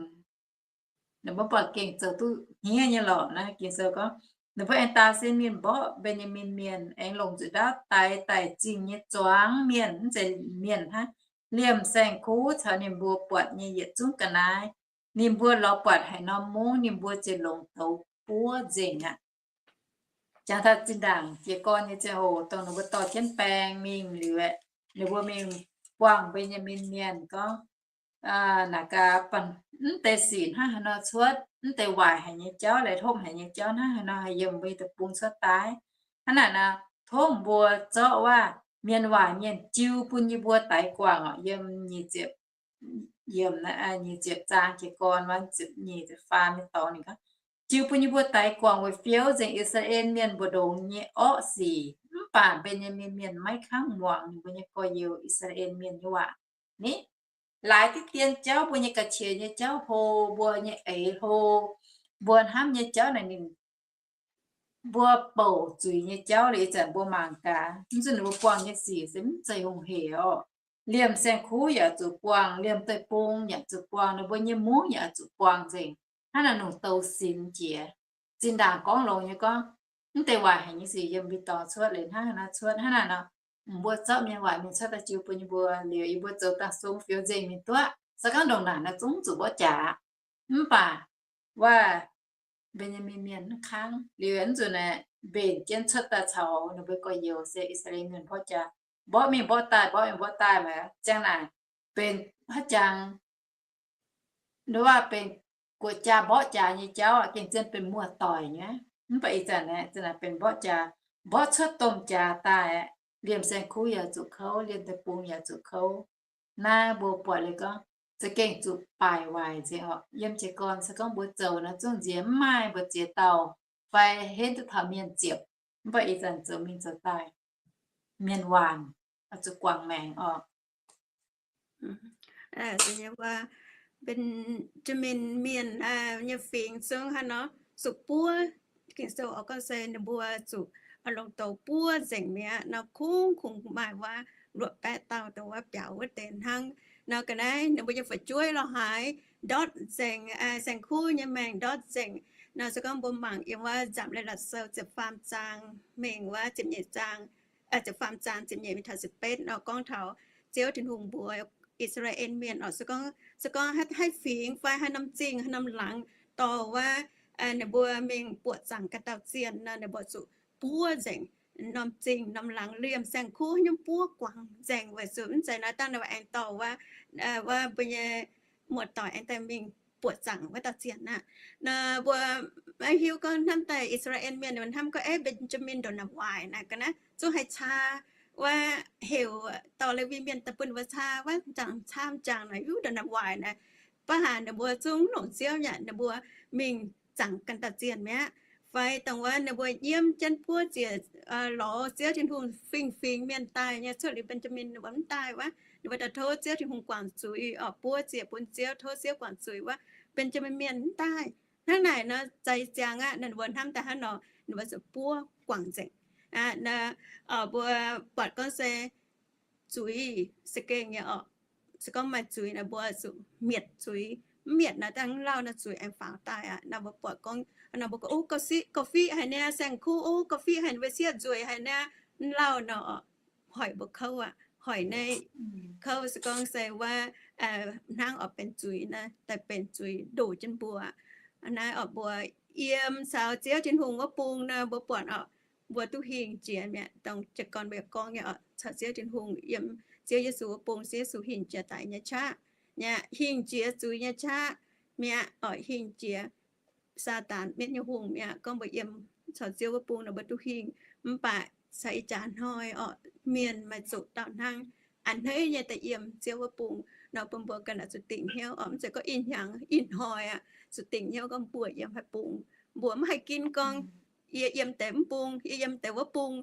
ninh mbuo buatc gengh zoux duqv hniev nyei lorqc naaiv. Ging-Sou gorngv, ninh mbuo aengx daaih sin mingh mborqv Mben^yaa^min Mienh, aengx longc nzuqc ndaauv daix daic zingh nyei zuangx mienh, mv zeiz mienh hnangv, liemh saeng-kuv caux ninh mbuo buatc nyei yietc zungv ga'naaiv. Ninh mbuo lorz buatc haaix norm mungv, ninh mbuo ziouc longc douz buov nzengc aqv. Jangx taux zinh ndaangc jiez gorn nyei ziangh hoc, dongh ninh mbuo dorh jienv baeng mingh liuz aeqv, ninh mbuo mingh buangh Mben^yaa^min Mienh gorngv, naaic gaax, mv deix sic hnangv haaix nor cuotv, mv deix waaic haic nyei jauv, laix hopv haic nyei jauv hnangv haaix nor haih yiem mbuo nyei deic-bung cuotv daaih. Hnangv naaic nor, tov mbuo zorqv waac, mienh waaic mienh jiu bun yie mbuo daix guangc oc. Yiem nyic ziepc, yiem nyic ziepc zaang jiez gorn, nyic ziepc faam nyei dorngx ninh gorngv, jiu bun yie mbuo daix guangc weic fiouv nzengc I^saa^laa^en Mienh mbu'ndongx nyei orqv sic. Mv baac Mben^yaa^min Mienh maiv kangv muangx ninh mbuo nyei gorx-youz I^saa^laa^en Mienh nyei waac. Ni, laaix diqv dien jauv, mbuo nyei ga'qiex nyei jauv hlo, mbuo nyei eix hlo, mbuo hnamv nyei jauv naaic ninh, mbuo bouc zuiz nyei jauv liuz, ih zanc mbuo mangc gaax, mv zuqc ninh mbuo buangh nyei sic se mv zeiz hungh heic oc. Liemh saeng-kuv yaac zuqc buangh, liemh deic-bung yaac zuqc buangh, ninh mbuo nyei mungv yaac zuqc buangh nzengc. Hnangv naaic nungc douz sinx jiex. Zinh ndaangc gorngv longx nyei gorngv, mv deix waaic haic nyei sic yiem mbuo dorngx cuotv liuz hnangv haaix nor cuotv. Hnangv naaic nor, mbuo zorqv mienh waaic mienh cuotv daaih jiu bun yie mbuo liuz, yie mbuo zoux dangh sung fiouv nzengc mingh duqv. Se gorngv ndongc naaic nor zungv zuqc mborqv jaax. Mv baac waac, Mben^yaa^min Mienh mv kangv. Liuz mv zuqc naaic mbenc jienv cuotv daaih caux ninh mbuo gorx-youz se I^saa^laa^en Mienh mborqv jaax, mborqv mingh mborqv daaih, mborqv mingh mborqv daaih maah, ziang naaic benx haaix jangx, nduov waac benx guoqv-jaa mborqv jaax nyei jauv aqv, gengh zien benx muoz-doic nyei. Mv baac ih zanc naaic, zanc naaic benx mborqv jaax, mborqv cuotv domh jaax daaih aqv. Liemh saeng-kuv yaac zuqc kouv, liemh deic-bung yaac zuqc kouv. Naaiv mbuo buatc liuz gorngv za'gengh zuqc baaic waaic nzengc oc. Yiem jiez gorn se gorngv mbuo zoux naaiv zungv nziex mv maaih mbu'ziex dauh fai henv duqv taux mienh ziepc, mv baac ih zanc zoux mingh zoux daaih, mienh waanc zuqc guangc maengc oc. Benjamin Mienh nyei fingx zungv hnangv nor zuqc buov. Ging-Sou oix gorngv se ninh mbuo zuqc longc douz buov nzengc mi'aqv. Nor kungx kungx maaih wuov luoqc baeqv dauh dongh wuov biaux wuov deix hnangv. Nor ga'naaiv ninh mbuo nyei fu'jueiv lorz haaix ndortv nzengc, saeng-kuv nyei maengc ndortv nzengc. Nor se gorngv mbuo mangc yiem wuov Nzamc Leiz-Latc Sou ziepc faam zaang mingh wuov ziepc nyeic zaang, ziepc faam zaang ziepc nyeic mingh taux ziepc betv nor gorngv taux Ziouv Tin-Hungh mbuox I^saa^laa^en Mienh oc, se gorngv, se gorngv haaix fingx fai haaix norm zingh haaix norm laangz dorh wuov, ninh mbuo mingh buoqc zaangc ganh dauh zienh nor, ninh mbuo zuqc buov nzengc norm zingh norm laangz, liemh saeng-kuv haaix nyungc buov guangc nzengc. Weic zuqc mv zeiz naaiv dangh ninh mbuo aengx dorh wuov, wuov mbuo nyei muoz-doic aengx daaih mingh buoqc zaangc wuov dauh zienh aqv. Nor mbuo maiv hiuv gorngv hnamv daaih I^saa^laa^en Mienh ninh mbuo hnamv gorngv, eix, Mben^yaa^min ndongc naaic waaic naaic ga'naaiv zungv haih caa wuov heuc dorh Lewi Mienh daaih bun ninh mbuo caa wuov, caa m'jangc naaic, hiuv ndongc naaic waaic naaic. Mv baac haaix ninh mbuo zungv longc Ziouv nyei, ninh mbuo mingh zaangc ganh dauh zienh mi'aqv. Fai dongh wuov ninh mbuo nyiemv jienv buov ziec, lorz Ziouv Tin-Hungh fingx-fingx mienh daaih nyei, cuotv liuz Mben^yaa^min ninh mbuo mv daaih wuov, ninh mbuo daaih tov Ziouv Tin-Hungh guangc zuiz oc, buov ziec bun Ziouv, tov Ziouv guangc zuiz wuov, Benjamin Mienh mv daaih. Hnangv naaic nor, zai ziangx aqv, ninh mbuo hnamv daaih hnangv nor, ninh mbuo zuqc buov guangc nzengc. Mbuo buatc gorngv se zuiz se gengh nyei oc. Se gorngv maaih zuiz nor, mbuo zuqc mietc zuiz. Mv mietc nor, dangh lauh nor zuiz aengx faaux daaih aqv. Nor mbuo buatc gorngv, nor mbuo gorngv, o, gauh fiqv haic niaa, saeng-kuv, o, gauh fiqv haic, mbuo sieqv nzueic haic niaa, mv lauh nor, hoic mbuo kouv aqv. Hoic naaiv kouv se gorngv se wuov hnangv oix benx zuiz naaiv, daaih benx zuiz ndoh jienv mbuo. Naaiv oc, mbuo yiem caux Ziouv Tin-Hungh wuov bung nor, mbuo buatc oc, mbuo duqv hingh jiex mi'aqv. Dongh jiez gorn mbuo yaac gorngv nyei oc, caux Ziouv Tin-Hungh yiem Ziouv Yesu wuov bung, Ziouv Yesu hingh jiex daic nyei qaqv mi'aqv, hingh jiex zuiz nyei qaqv mi'aqv oc, hingh jiex Saadaan mietv nyei hungh mi'aqv. Gorngv mbuo yiem caux Ziouv wuov bung nor, mbuo duqv hingh. Mv baac caux ih jaax hnoi oc, mienh maaih zuqc dauh hnangv a'hneiv nyei daaih yiem Ziouv wuov bung nor, bun mbuo ganh oix zuqc dingc hnyouv oc. Mv zeiz gorngv ih hnyangx ih hnoi aqv, zuqc dingc hnyouv gorngv mbuo yiem haaix bung. Mbuo mv haih ginv gorngv yie yiem deix mv bung, yie yiem deix wuov bung.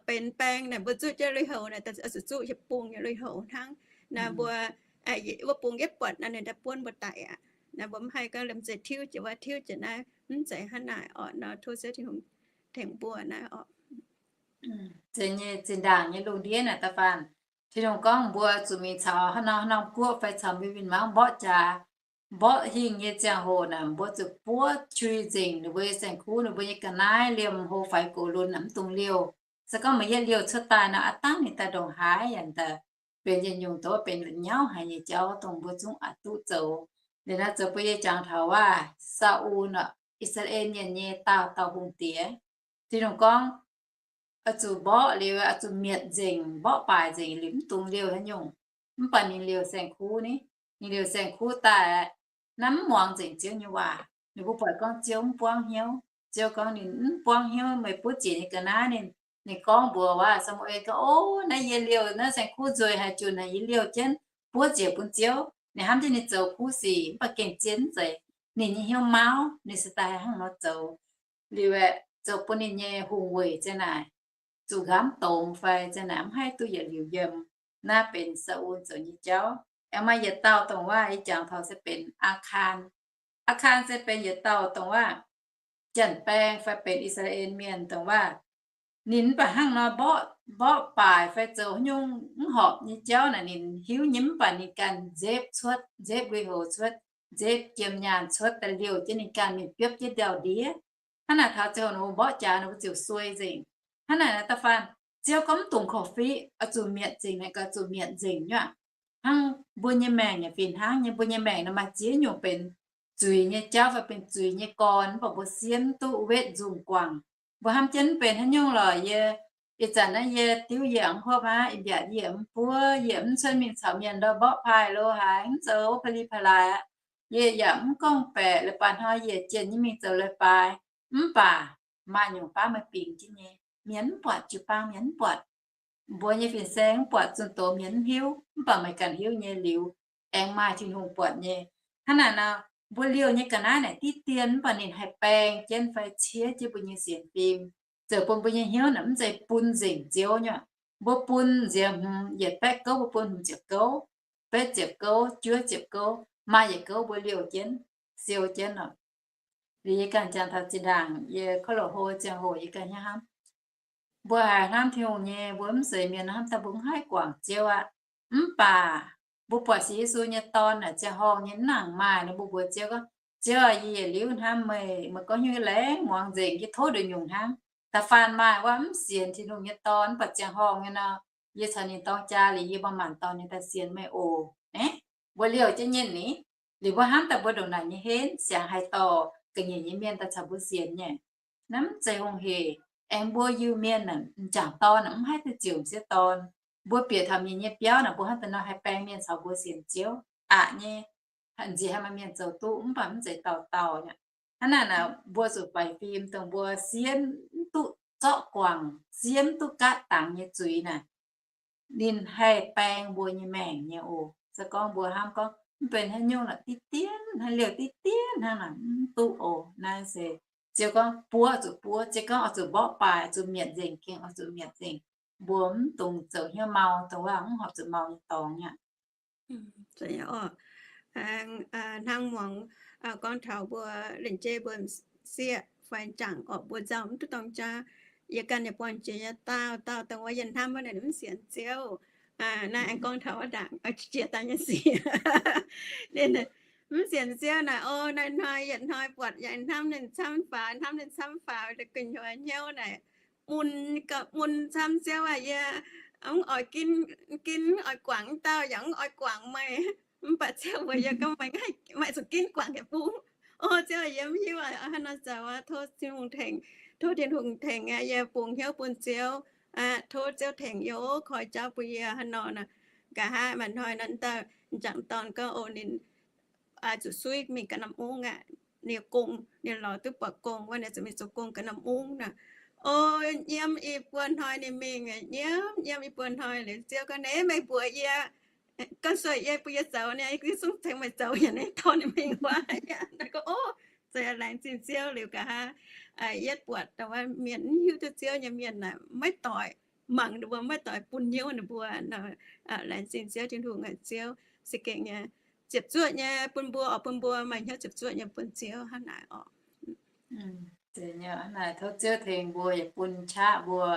Benx baeng naaic mbuo zuqv jienv lui-houx naaic, zuqc zuqv hieh bung nyei lui-houx hnangv. Naaiv mbuo wuov bung yietv buatc nor, ninh daaih buonv mbuo daic aqv. Naaiv mbuo mv haih gorngv liemh zeih tiuv jiex wuov, tiuv jiex naaiv, mv zeiz hnangv naaic oc. Nor tov Ziouv Tin-Hungh tengx mbuo naaiv oc. Zeiz nyei, zinh ndaangc nyei lungh ndiev naaic da'faanh, Tin-Hungh gorngv mbuo zuqc mingh caux haaix norm haaix norm guoqv fai caux mbuo mienh mangv mborqv jaax, mborqv hingh nyei ziangh hoc naaic, mbuo zuqc buov qui nzengc ninh mbuo nyei saeng-kuv, ninh mbuo nyei ga'naaiv, liemh hlo faix gox lunx naaic mv dungx liouh. Se gorngv meih yietv liouh cuotv daaih nor, aav dangv ninh daaih ndongc haaix yaac daaih benx yietc nyungc doz benx la'nyauv haic nyei jauv dongh mbuo zungv aqc duqv zoux. Liuz naaiv zoux bun yie jangx taux waac Saa^ul, I^saa^laa^en Mienh nyei daauh dauh hungh diex. Tin-Hungh gorngv, oix zuqc mborqv liuz, oix zuqc mietc nzengc, mborqv baaic nzengc liuz mv dungx liouh haaix nyungc. Mv baac ninh liouh saeng-kuv ni, ninh liouh saeng-kuv daaih, naaiv mv muangx nzengc Ziouv nyei waac. Ninh mbuo buatc gorngv Ziouv mv buangv hnyouv. Ziouv gorngv ninh mv buangv hnyouv meih buov ziec nyei ga'naaiv. Ninh, ninh gorngv mbuox waac Saa^mu^en gorngv, o, naaiv yie liouh naaiv saeng-kuv nzueic haic, junc haic, yie liouh jienv buov ziec bun Ziouv. Ninh hnamv jienv ninh zoux kuv sic, mv baac gengh zien mv zeiz ninh nyei hnyouv mauv, ninh se daaih hnangv nor zoux. Liuz aeqv, zoux bun ninh nyei hungh weic ziang naaic zuqc nqamv dongz fai ziang naaic mv haih duqv yietc liuz yiem. Naaiv benx Saa^ul zoux nyei jauv. Aengx maaih yietc dauh dongh waac yie jangx taux se benx Aa^kaan. Aa^kaan se benx yietc dauh dongh waac janx-baeng fai benx I^saa^laa^en Mienh dongh waac. Ninh mv baac hnangv nor mborqv, mborqv baaic fai zoux haaix nyungc mv horpc nyei jauv naaic ninh hiuv nyei, mv baac ninh ganh nzepv cuotv, nzepv lui-houx cuotv, nzepv jiem nyaanh cuotv daaih liouh jienv ninh ganh mingh biopv jienv ndau-ndiev. Hnangv naaic taux ziangh hoc ninh mbuo mborqv jaax ninh mbuo ziouc suei nzengc. Hnangv naaic naaic da'faanh Ziouv gorngv mv dungx korv-fiqv, oix zuqc mietc nzengc naaic, oix zuqc mietc nzengc nyei aqv. Hnangv mbuo nyei maengc yaac fih hnangv nyei. Mbuo nyei maengc nor maaih ziex nyungc benx zuiz nyei jauv fai benx zuiz nyei gorn, mv baac mbuo siemv duqv wetv nzungh guangc. Mbuo hnamv jienv mv benx haaix nyungc lorqc, yie, ih zanc naaiv yie diuv yie mv hopv aqv, ih mbiaatc yie mv buov, yie mv cuotv mingh caux mienh ndau mborqv paaiv lo haaix, mv zoux wuov pa'li pa'laaix aqv. Yie yaac mv gorngv-baeqc, leiz-baaix hnoi yie jienh nyei mingh zoux leiz-baaix. Mv baac maaih nyungc baav meih bingx jienv nyei, mienh mv buatc, jiu-baang mienh mv buatc, mbuo nyei fin-saeng mv buatc, zunh doz mienh mv hiuv, mv baac meih ganh hiuv nyei liuz, aengx maaih Tin-Hungh buatc nyei. Hnangv naaic nor, mbuo liouh nyei ga'naaiv naaic diqv dien, mv baac ninh haih baeng jienv fai ciev jienv mbuo nyei sienx fim, zoux bun mbuo nyei hnyouv naaic mv zeiz bun nzengc Ziouv nyei. Mbuo bun nziex hmz yietc baeqv gouv, mbuo bun hmz ziepc gouv, betv ziepc gouv, juov ziepc gouv, maaih yietc gouv mbuo liouh jienv, siou jienv oc. Liuz yie ganh jangx taux zinh ndaangc yie kouv loz hlo ziangh hoc yie ganh hnyouv hnamv, mbuo haiz hnamv Tin-Hungh nyei, mbuo mv zeiz mienh hnamv daaih mbuo mv haih guangc Ziouv aqv. Mv baac mbuo buatc Ziouv Yesu nyei Dorn naaic ziangh horngh nyei mv nangc maaih nor, mbuo mbuox Ziouv gorngv, Ziouv aah, yie yietc liuz hnamv meih, meih gorngv hnyouv yie laengz muangx nzengc, yie tov nduqc nyungc hnangv. Da'faanh maaih wuov mv sienx Tin-Hungh nyei Dorn mv baac ziangh horngh nyei nor, yie caux ninh dorng jaa liuz, yie mbuo maanc dorn nyei daaih sienx meih oc. Naaiv mbuo liouh jienv nyei ni. Liuz mbuo hnamv daaih mbuo ndongc naaic nyei henv siangx haih dorh ga'nyiec nyei mienh daaih caux mbuo sienx nyei. Naaiv mv zeiz hungh-heic. Aengx mbuo Iu-Mienh naaic m'jangc dorn naaic mv haih duqv ziouc m'sieqv dorn. Mbuo bieqc taux mienh nyei biauv naaic mbuo hnamv daaih nor haih baeng mienh caux mbuo sienx Ziouv aqc nyei. Nziex haih maaih mienh zoux duqv mv baac mv zeiz dauh dauh nyei. Hnangv naaic naaic mbuo zuqc faix fim dongh mbuo siemv mv duqv zorqv guangc, siemv mv duqv gaatv dangx nyei zuiz naaic, ninh haih baeng mbuo nyei maengc nyei oc. Se gorngv mbuo hnamv gorngv mv benx haaix nyungc lorqc, diqv dien hnangv, liouh diqv dien hnangv naaic, mv duqv oc. Naaiv se Ziouv gorngv buov zuqc buov, Ziouv gorngv oix zuqc mborqv baaic, zuqc mietc nzengc, gengh oix zuqc mietc nzengc. Mbuo mv dungx zoux hnyouv mau, dongh wuov mv horpc zuqc mau nyei dorngx aqv. Hnangv muangx gorngv taux mbuo lengc jeiv mbuo sieqv fai jangc orqc, mbuo nzauh mv duqv dorng jaav. Yie ganh yaac buangh jiex nyei daauh, daauh dongh wuov yie hnamv wuov naaic mv sienx Ziouv. Naaiv aengx gorngv taux wuov ndaangc, jiex daaih nyei sic. Ninh mv sienx Ziouv naaic, o, naaiv hnoi yietc hnoi buatc yaac hnamv ninh camv faaux, hnamv ninh camv faaux, gu'nyuoz hnyouv naaic mun, mun camv. Ziouv aac, yie mv oix ginv, ginv oix guangc dauh yaac mv oix guangc meih. Mv baac Ziouv mbuox yie gorngv, meih zuqc ginv guangc yietc bung. O, Ziouv, yie mv hiuv aqv, haaix nor zoux aqv. Tov Tin-Hungh tengx, tov Tin-Hungh tengx aqv. Yie bungx hnyouv bun Ziouv. Tov Ziouv tengx yie, koi jauv bun yie haaix nor naaic. Nqa'haav maaih hnoi nor, dauh m'jangc dorn gorngv, o, ninh zuqc suiv mingh ganh norm mungv aqv. Ninh gong, ninh lorz duqv buatc gong wuov, ninh zuqc mingh zoux gong ganh norm mungv nor. O, nyiemv i buo hnoi ninh mingh, nyiemv, nyiemv i buo hnoi liuz Ziouv gorngv, Naaiv meih mbuox yie, gorngv sueih yie bun yie zoux nyei, yie zungv tengx meih zoux yaac naaiv dorh ninh mingh wuov. Naaiv gorngv, o, zoux yaac laengz zingh Ziouv. Liuz nqa'haav yietv buatc dongh wuov mienh mv hiuv duqv Ziouv nyei mienh naaic maiv doix mangc ninh mbuo, maiv doix bun hnyouv ninh mbuo. Laengz zingh Ziouv Tin-Hungh aac, Ziouv se gengh nyei ziepc zuoqv nyei bun mbuo, oix bun mbuo maaih hnyouv ziepc zuoqv nyei bun Ziouv hnangv naaic oc. Tov Ziouv tengx mbuo yaac bun qaqv mbuo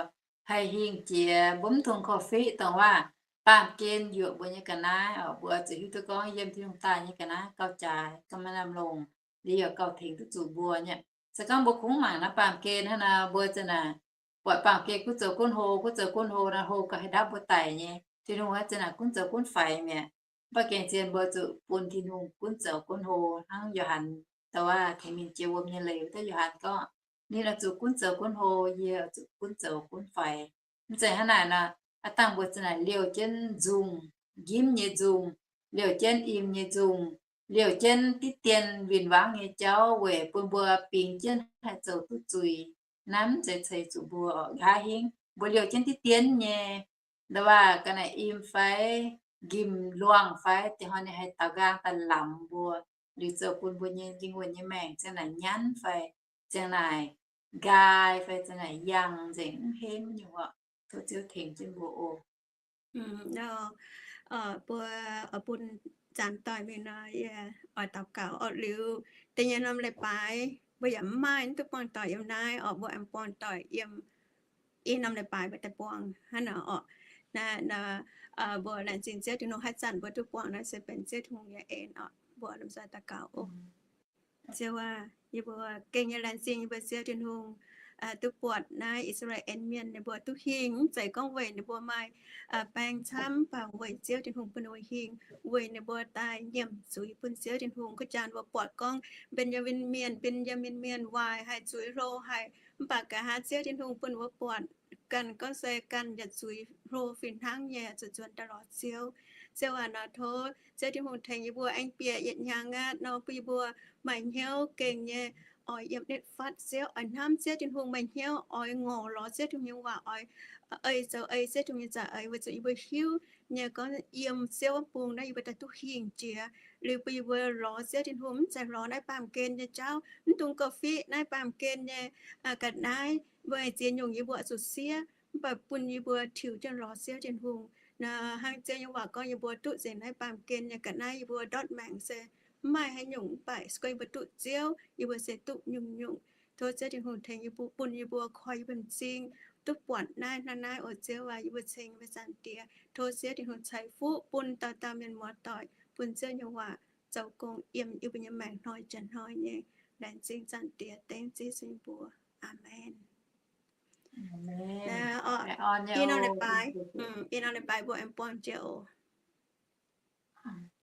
haih hingh jiex, mbuo mv dungx korv-fiqv dongh wuov baamh gen yuoqc mbuo nyei ga'naaiv oc. Mbuo zuqc hiuv duqv gorngv yiem Tin-Hungh daaih nyei ga'naaiv gauh jaaix, gauh maaih lamh longc, liuz yaac gauh tengx duqv zuqc mbuo nyei. Se gorngv mbuo kungx mangc naaiv baamh gen hnangv nor, mbuo za'naaic buatc baamh gen gunv zoux gunv hlo, gunv zoux gunv hlo nor, hlo gauh haih ndapv mbuo daic nyei. Tin-Hungh wuov za'naaic gunv zoux gunv faix mi'aqv. Mv baac gengh zien mbuo zuqc bun Tin-Hungh gunv zoux gunv hlo hnangv Yo^han, dongh wuov tengx mingh jiex wuom nyei leiz wuov dauh Yo^han gorngv, ninh oix zuqc gunv zoux gunv hlo, yie oix zuqc gunv zoux gunv faix. Mv zeiz hnangv naaic nor, aav dangh mbuo za'naaic liouh jienv nzungh, njimv nyei nzungh, liouh jienv im nyei nzungh, liouh jienv diqv dien win-wangv nyei jauv weic bun mbuo bingx jienv haih zoux duqv zuiz. Naaiv mv zeiz ceix zuqc mbuo oc. Nqa'haav hingv mbuo liouh jienv diqv dien nyei, nda waac ga'naaiv im fai nqimh luangh fai, da'hoi ninh haih daaux nqaang daaih lamz mbuo, liuz zoux bun mbuo nyei lingh wuonh nyei maengc ziang naaic nyanv fai ziang naaic nqaai fai ziang naaic yangh nzengc, mv henv nyungc oc. Tov Ziouv tengx jienv mbuo oc. Mbuo oix bun zanc doic mingh nor, yie oix daux gaux oc. Liuz da'nyeic norm leiz-baaix mbuo yaac mv maaih, mv duqv buangh doic yiem naaiv oc. Mbuo aengx buangh doic yiem i norm leiz-baaix mbuo daaih buangh hnangv nor oc. Naaiv mbuo laengz zingh Ziouv Tin-Hungh, haaix zanc mbuo duqv buangh naaiv se benx Ziouv Tin-Hungh nyei en oc. Mbuo lomh nzoih daux gaux oc. Ziouv aac, yie mbuo gengh nyei laengz zingh yie mbuo Ziouv Tin-Hungh duqv buatc naaiv I^saa^laa^en Mienh ninh mbuo duqv hingh, mv zeiz gorngv weic ninh mbuo maaih baeng camv, mv baac weic Ziouv Tin-Hungh bun ninh mbuo hingh, weic ninh mbuo daaih nyiemc zuiz bun Ziouv Tin-Hungh. Kuv jaan mbuo buatc gorngv Mben^yaa^min Mienh, Mben^yaa^min Mienh waaic haic, zuiz hlo haic, mv baac nqa'haav Ziouv Tin-Hungh bun mbuo buatc ganh gorngv se ganh yaac zuiz hlo fih hnangv nyei, zuqc nzuonx daaih lorz Ziouv. Ziouv aac, nor tov Ziouv Tin-Hungh tengx yie mbuo aengx bieqc yietc hnyangx aqv nor, bun yie mbuo maaih hnyouv gengh nyei oix yiem nitv fatv Ziouv, oix hnamv Ziouv Tin-Hungh, maaih hnyouv oix ngorc lorz Ziouv Tin-Hungh nyei waac, oix ei zoux ei Ziouv Tin-Hungh nyei za'eix, weic zuqc yie mbuo hiuv nyei gorngv yiem Ziouv wuov bung naaiv yie mbuo daaih duqv hingh jiex. Liuz bun yie mbuo lorz Ziouv Tin-Hungh mv zeiz lorz naaiv baamh gen nyei jauv, mv dungx gauh fiqv naaiv baamh gen nyei ga'naaiv. Mbuo ziex nyungc yie mbuo oix zuqc siev, mv baac bun yie mbuo tiux jienv lorz Ziouv Tin-Hungh. Nor hnangv Ziouv nyei waac gorngv, yie mbuo duqv nzengc naaiv baamh gen nyei ga'naaiv, yie mbuo ndortv maengc se mv maaih haaix nyungc, mv baac se gorngv yie mbuo duqv Ziouv, yie mbuo se duqv nyungc-nyungc. Tov Ziouv Tin-Hungh tengx yie mbuo, bun yie mbuo koi yie mbuo m'zing duqv buatc naaiv hnangv naaiv oc. Ziouv aac, yie mbuo ceng yie mbuo Zaangc Diex. Tov Ziouv Tin-Hungh ceix fuqv bun dauh dauh mienh muoz-doic bun Ziouv nyei waac zoux gong yiem yie mbuo nyei maengc hnoi jiex hnoi nyei. Laengz zingh Zaangc Diex, dengv Ziouv Yesu nyei mbuox. Aamen. I norm leiz-baaix, i norm leiz-baaix mbuo aengx buangh jiex oc.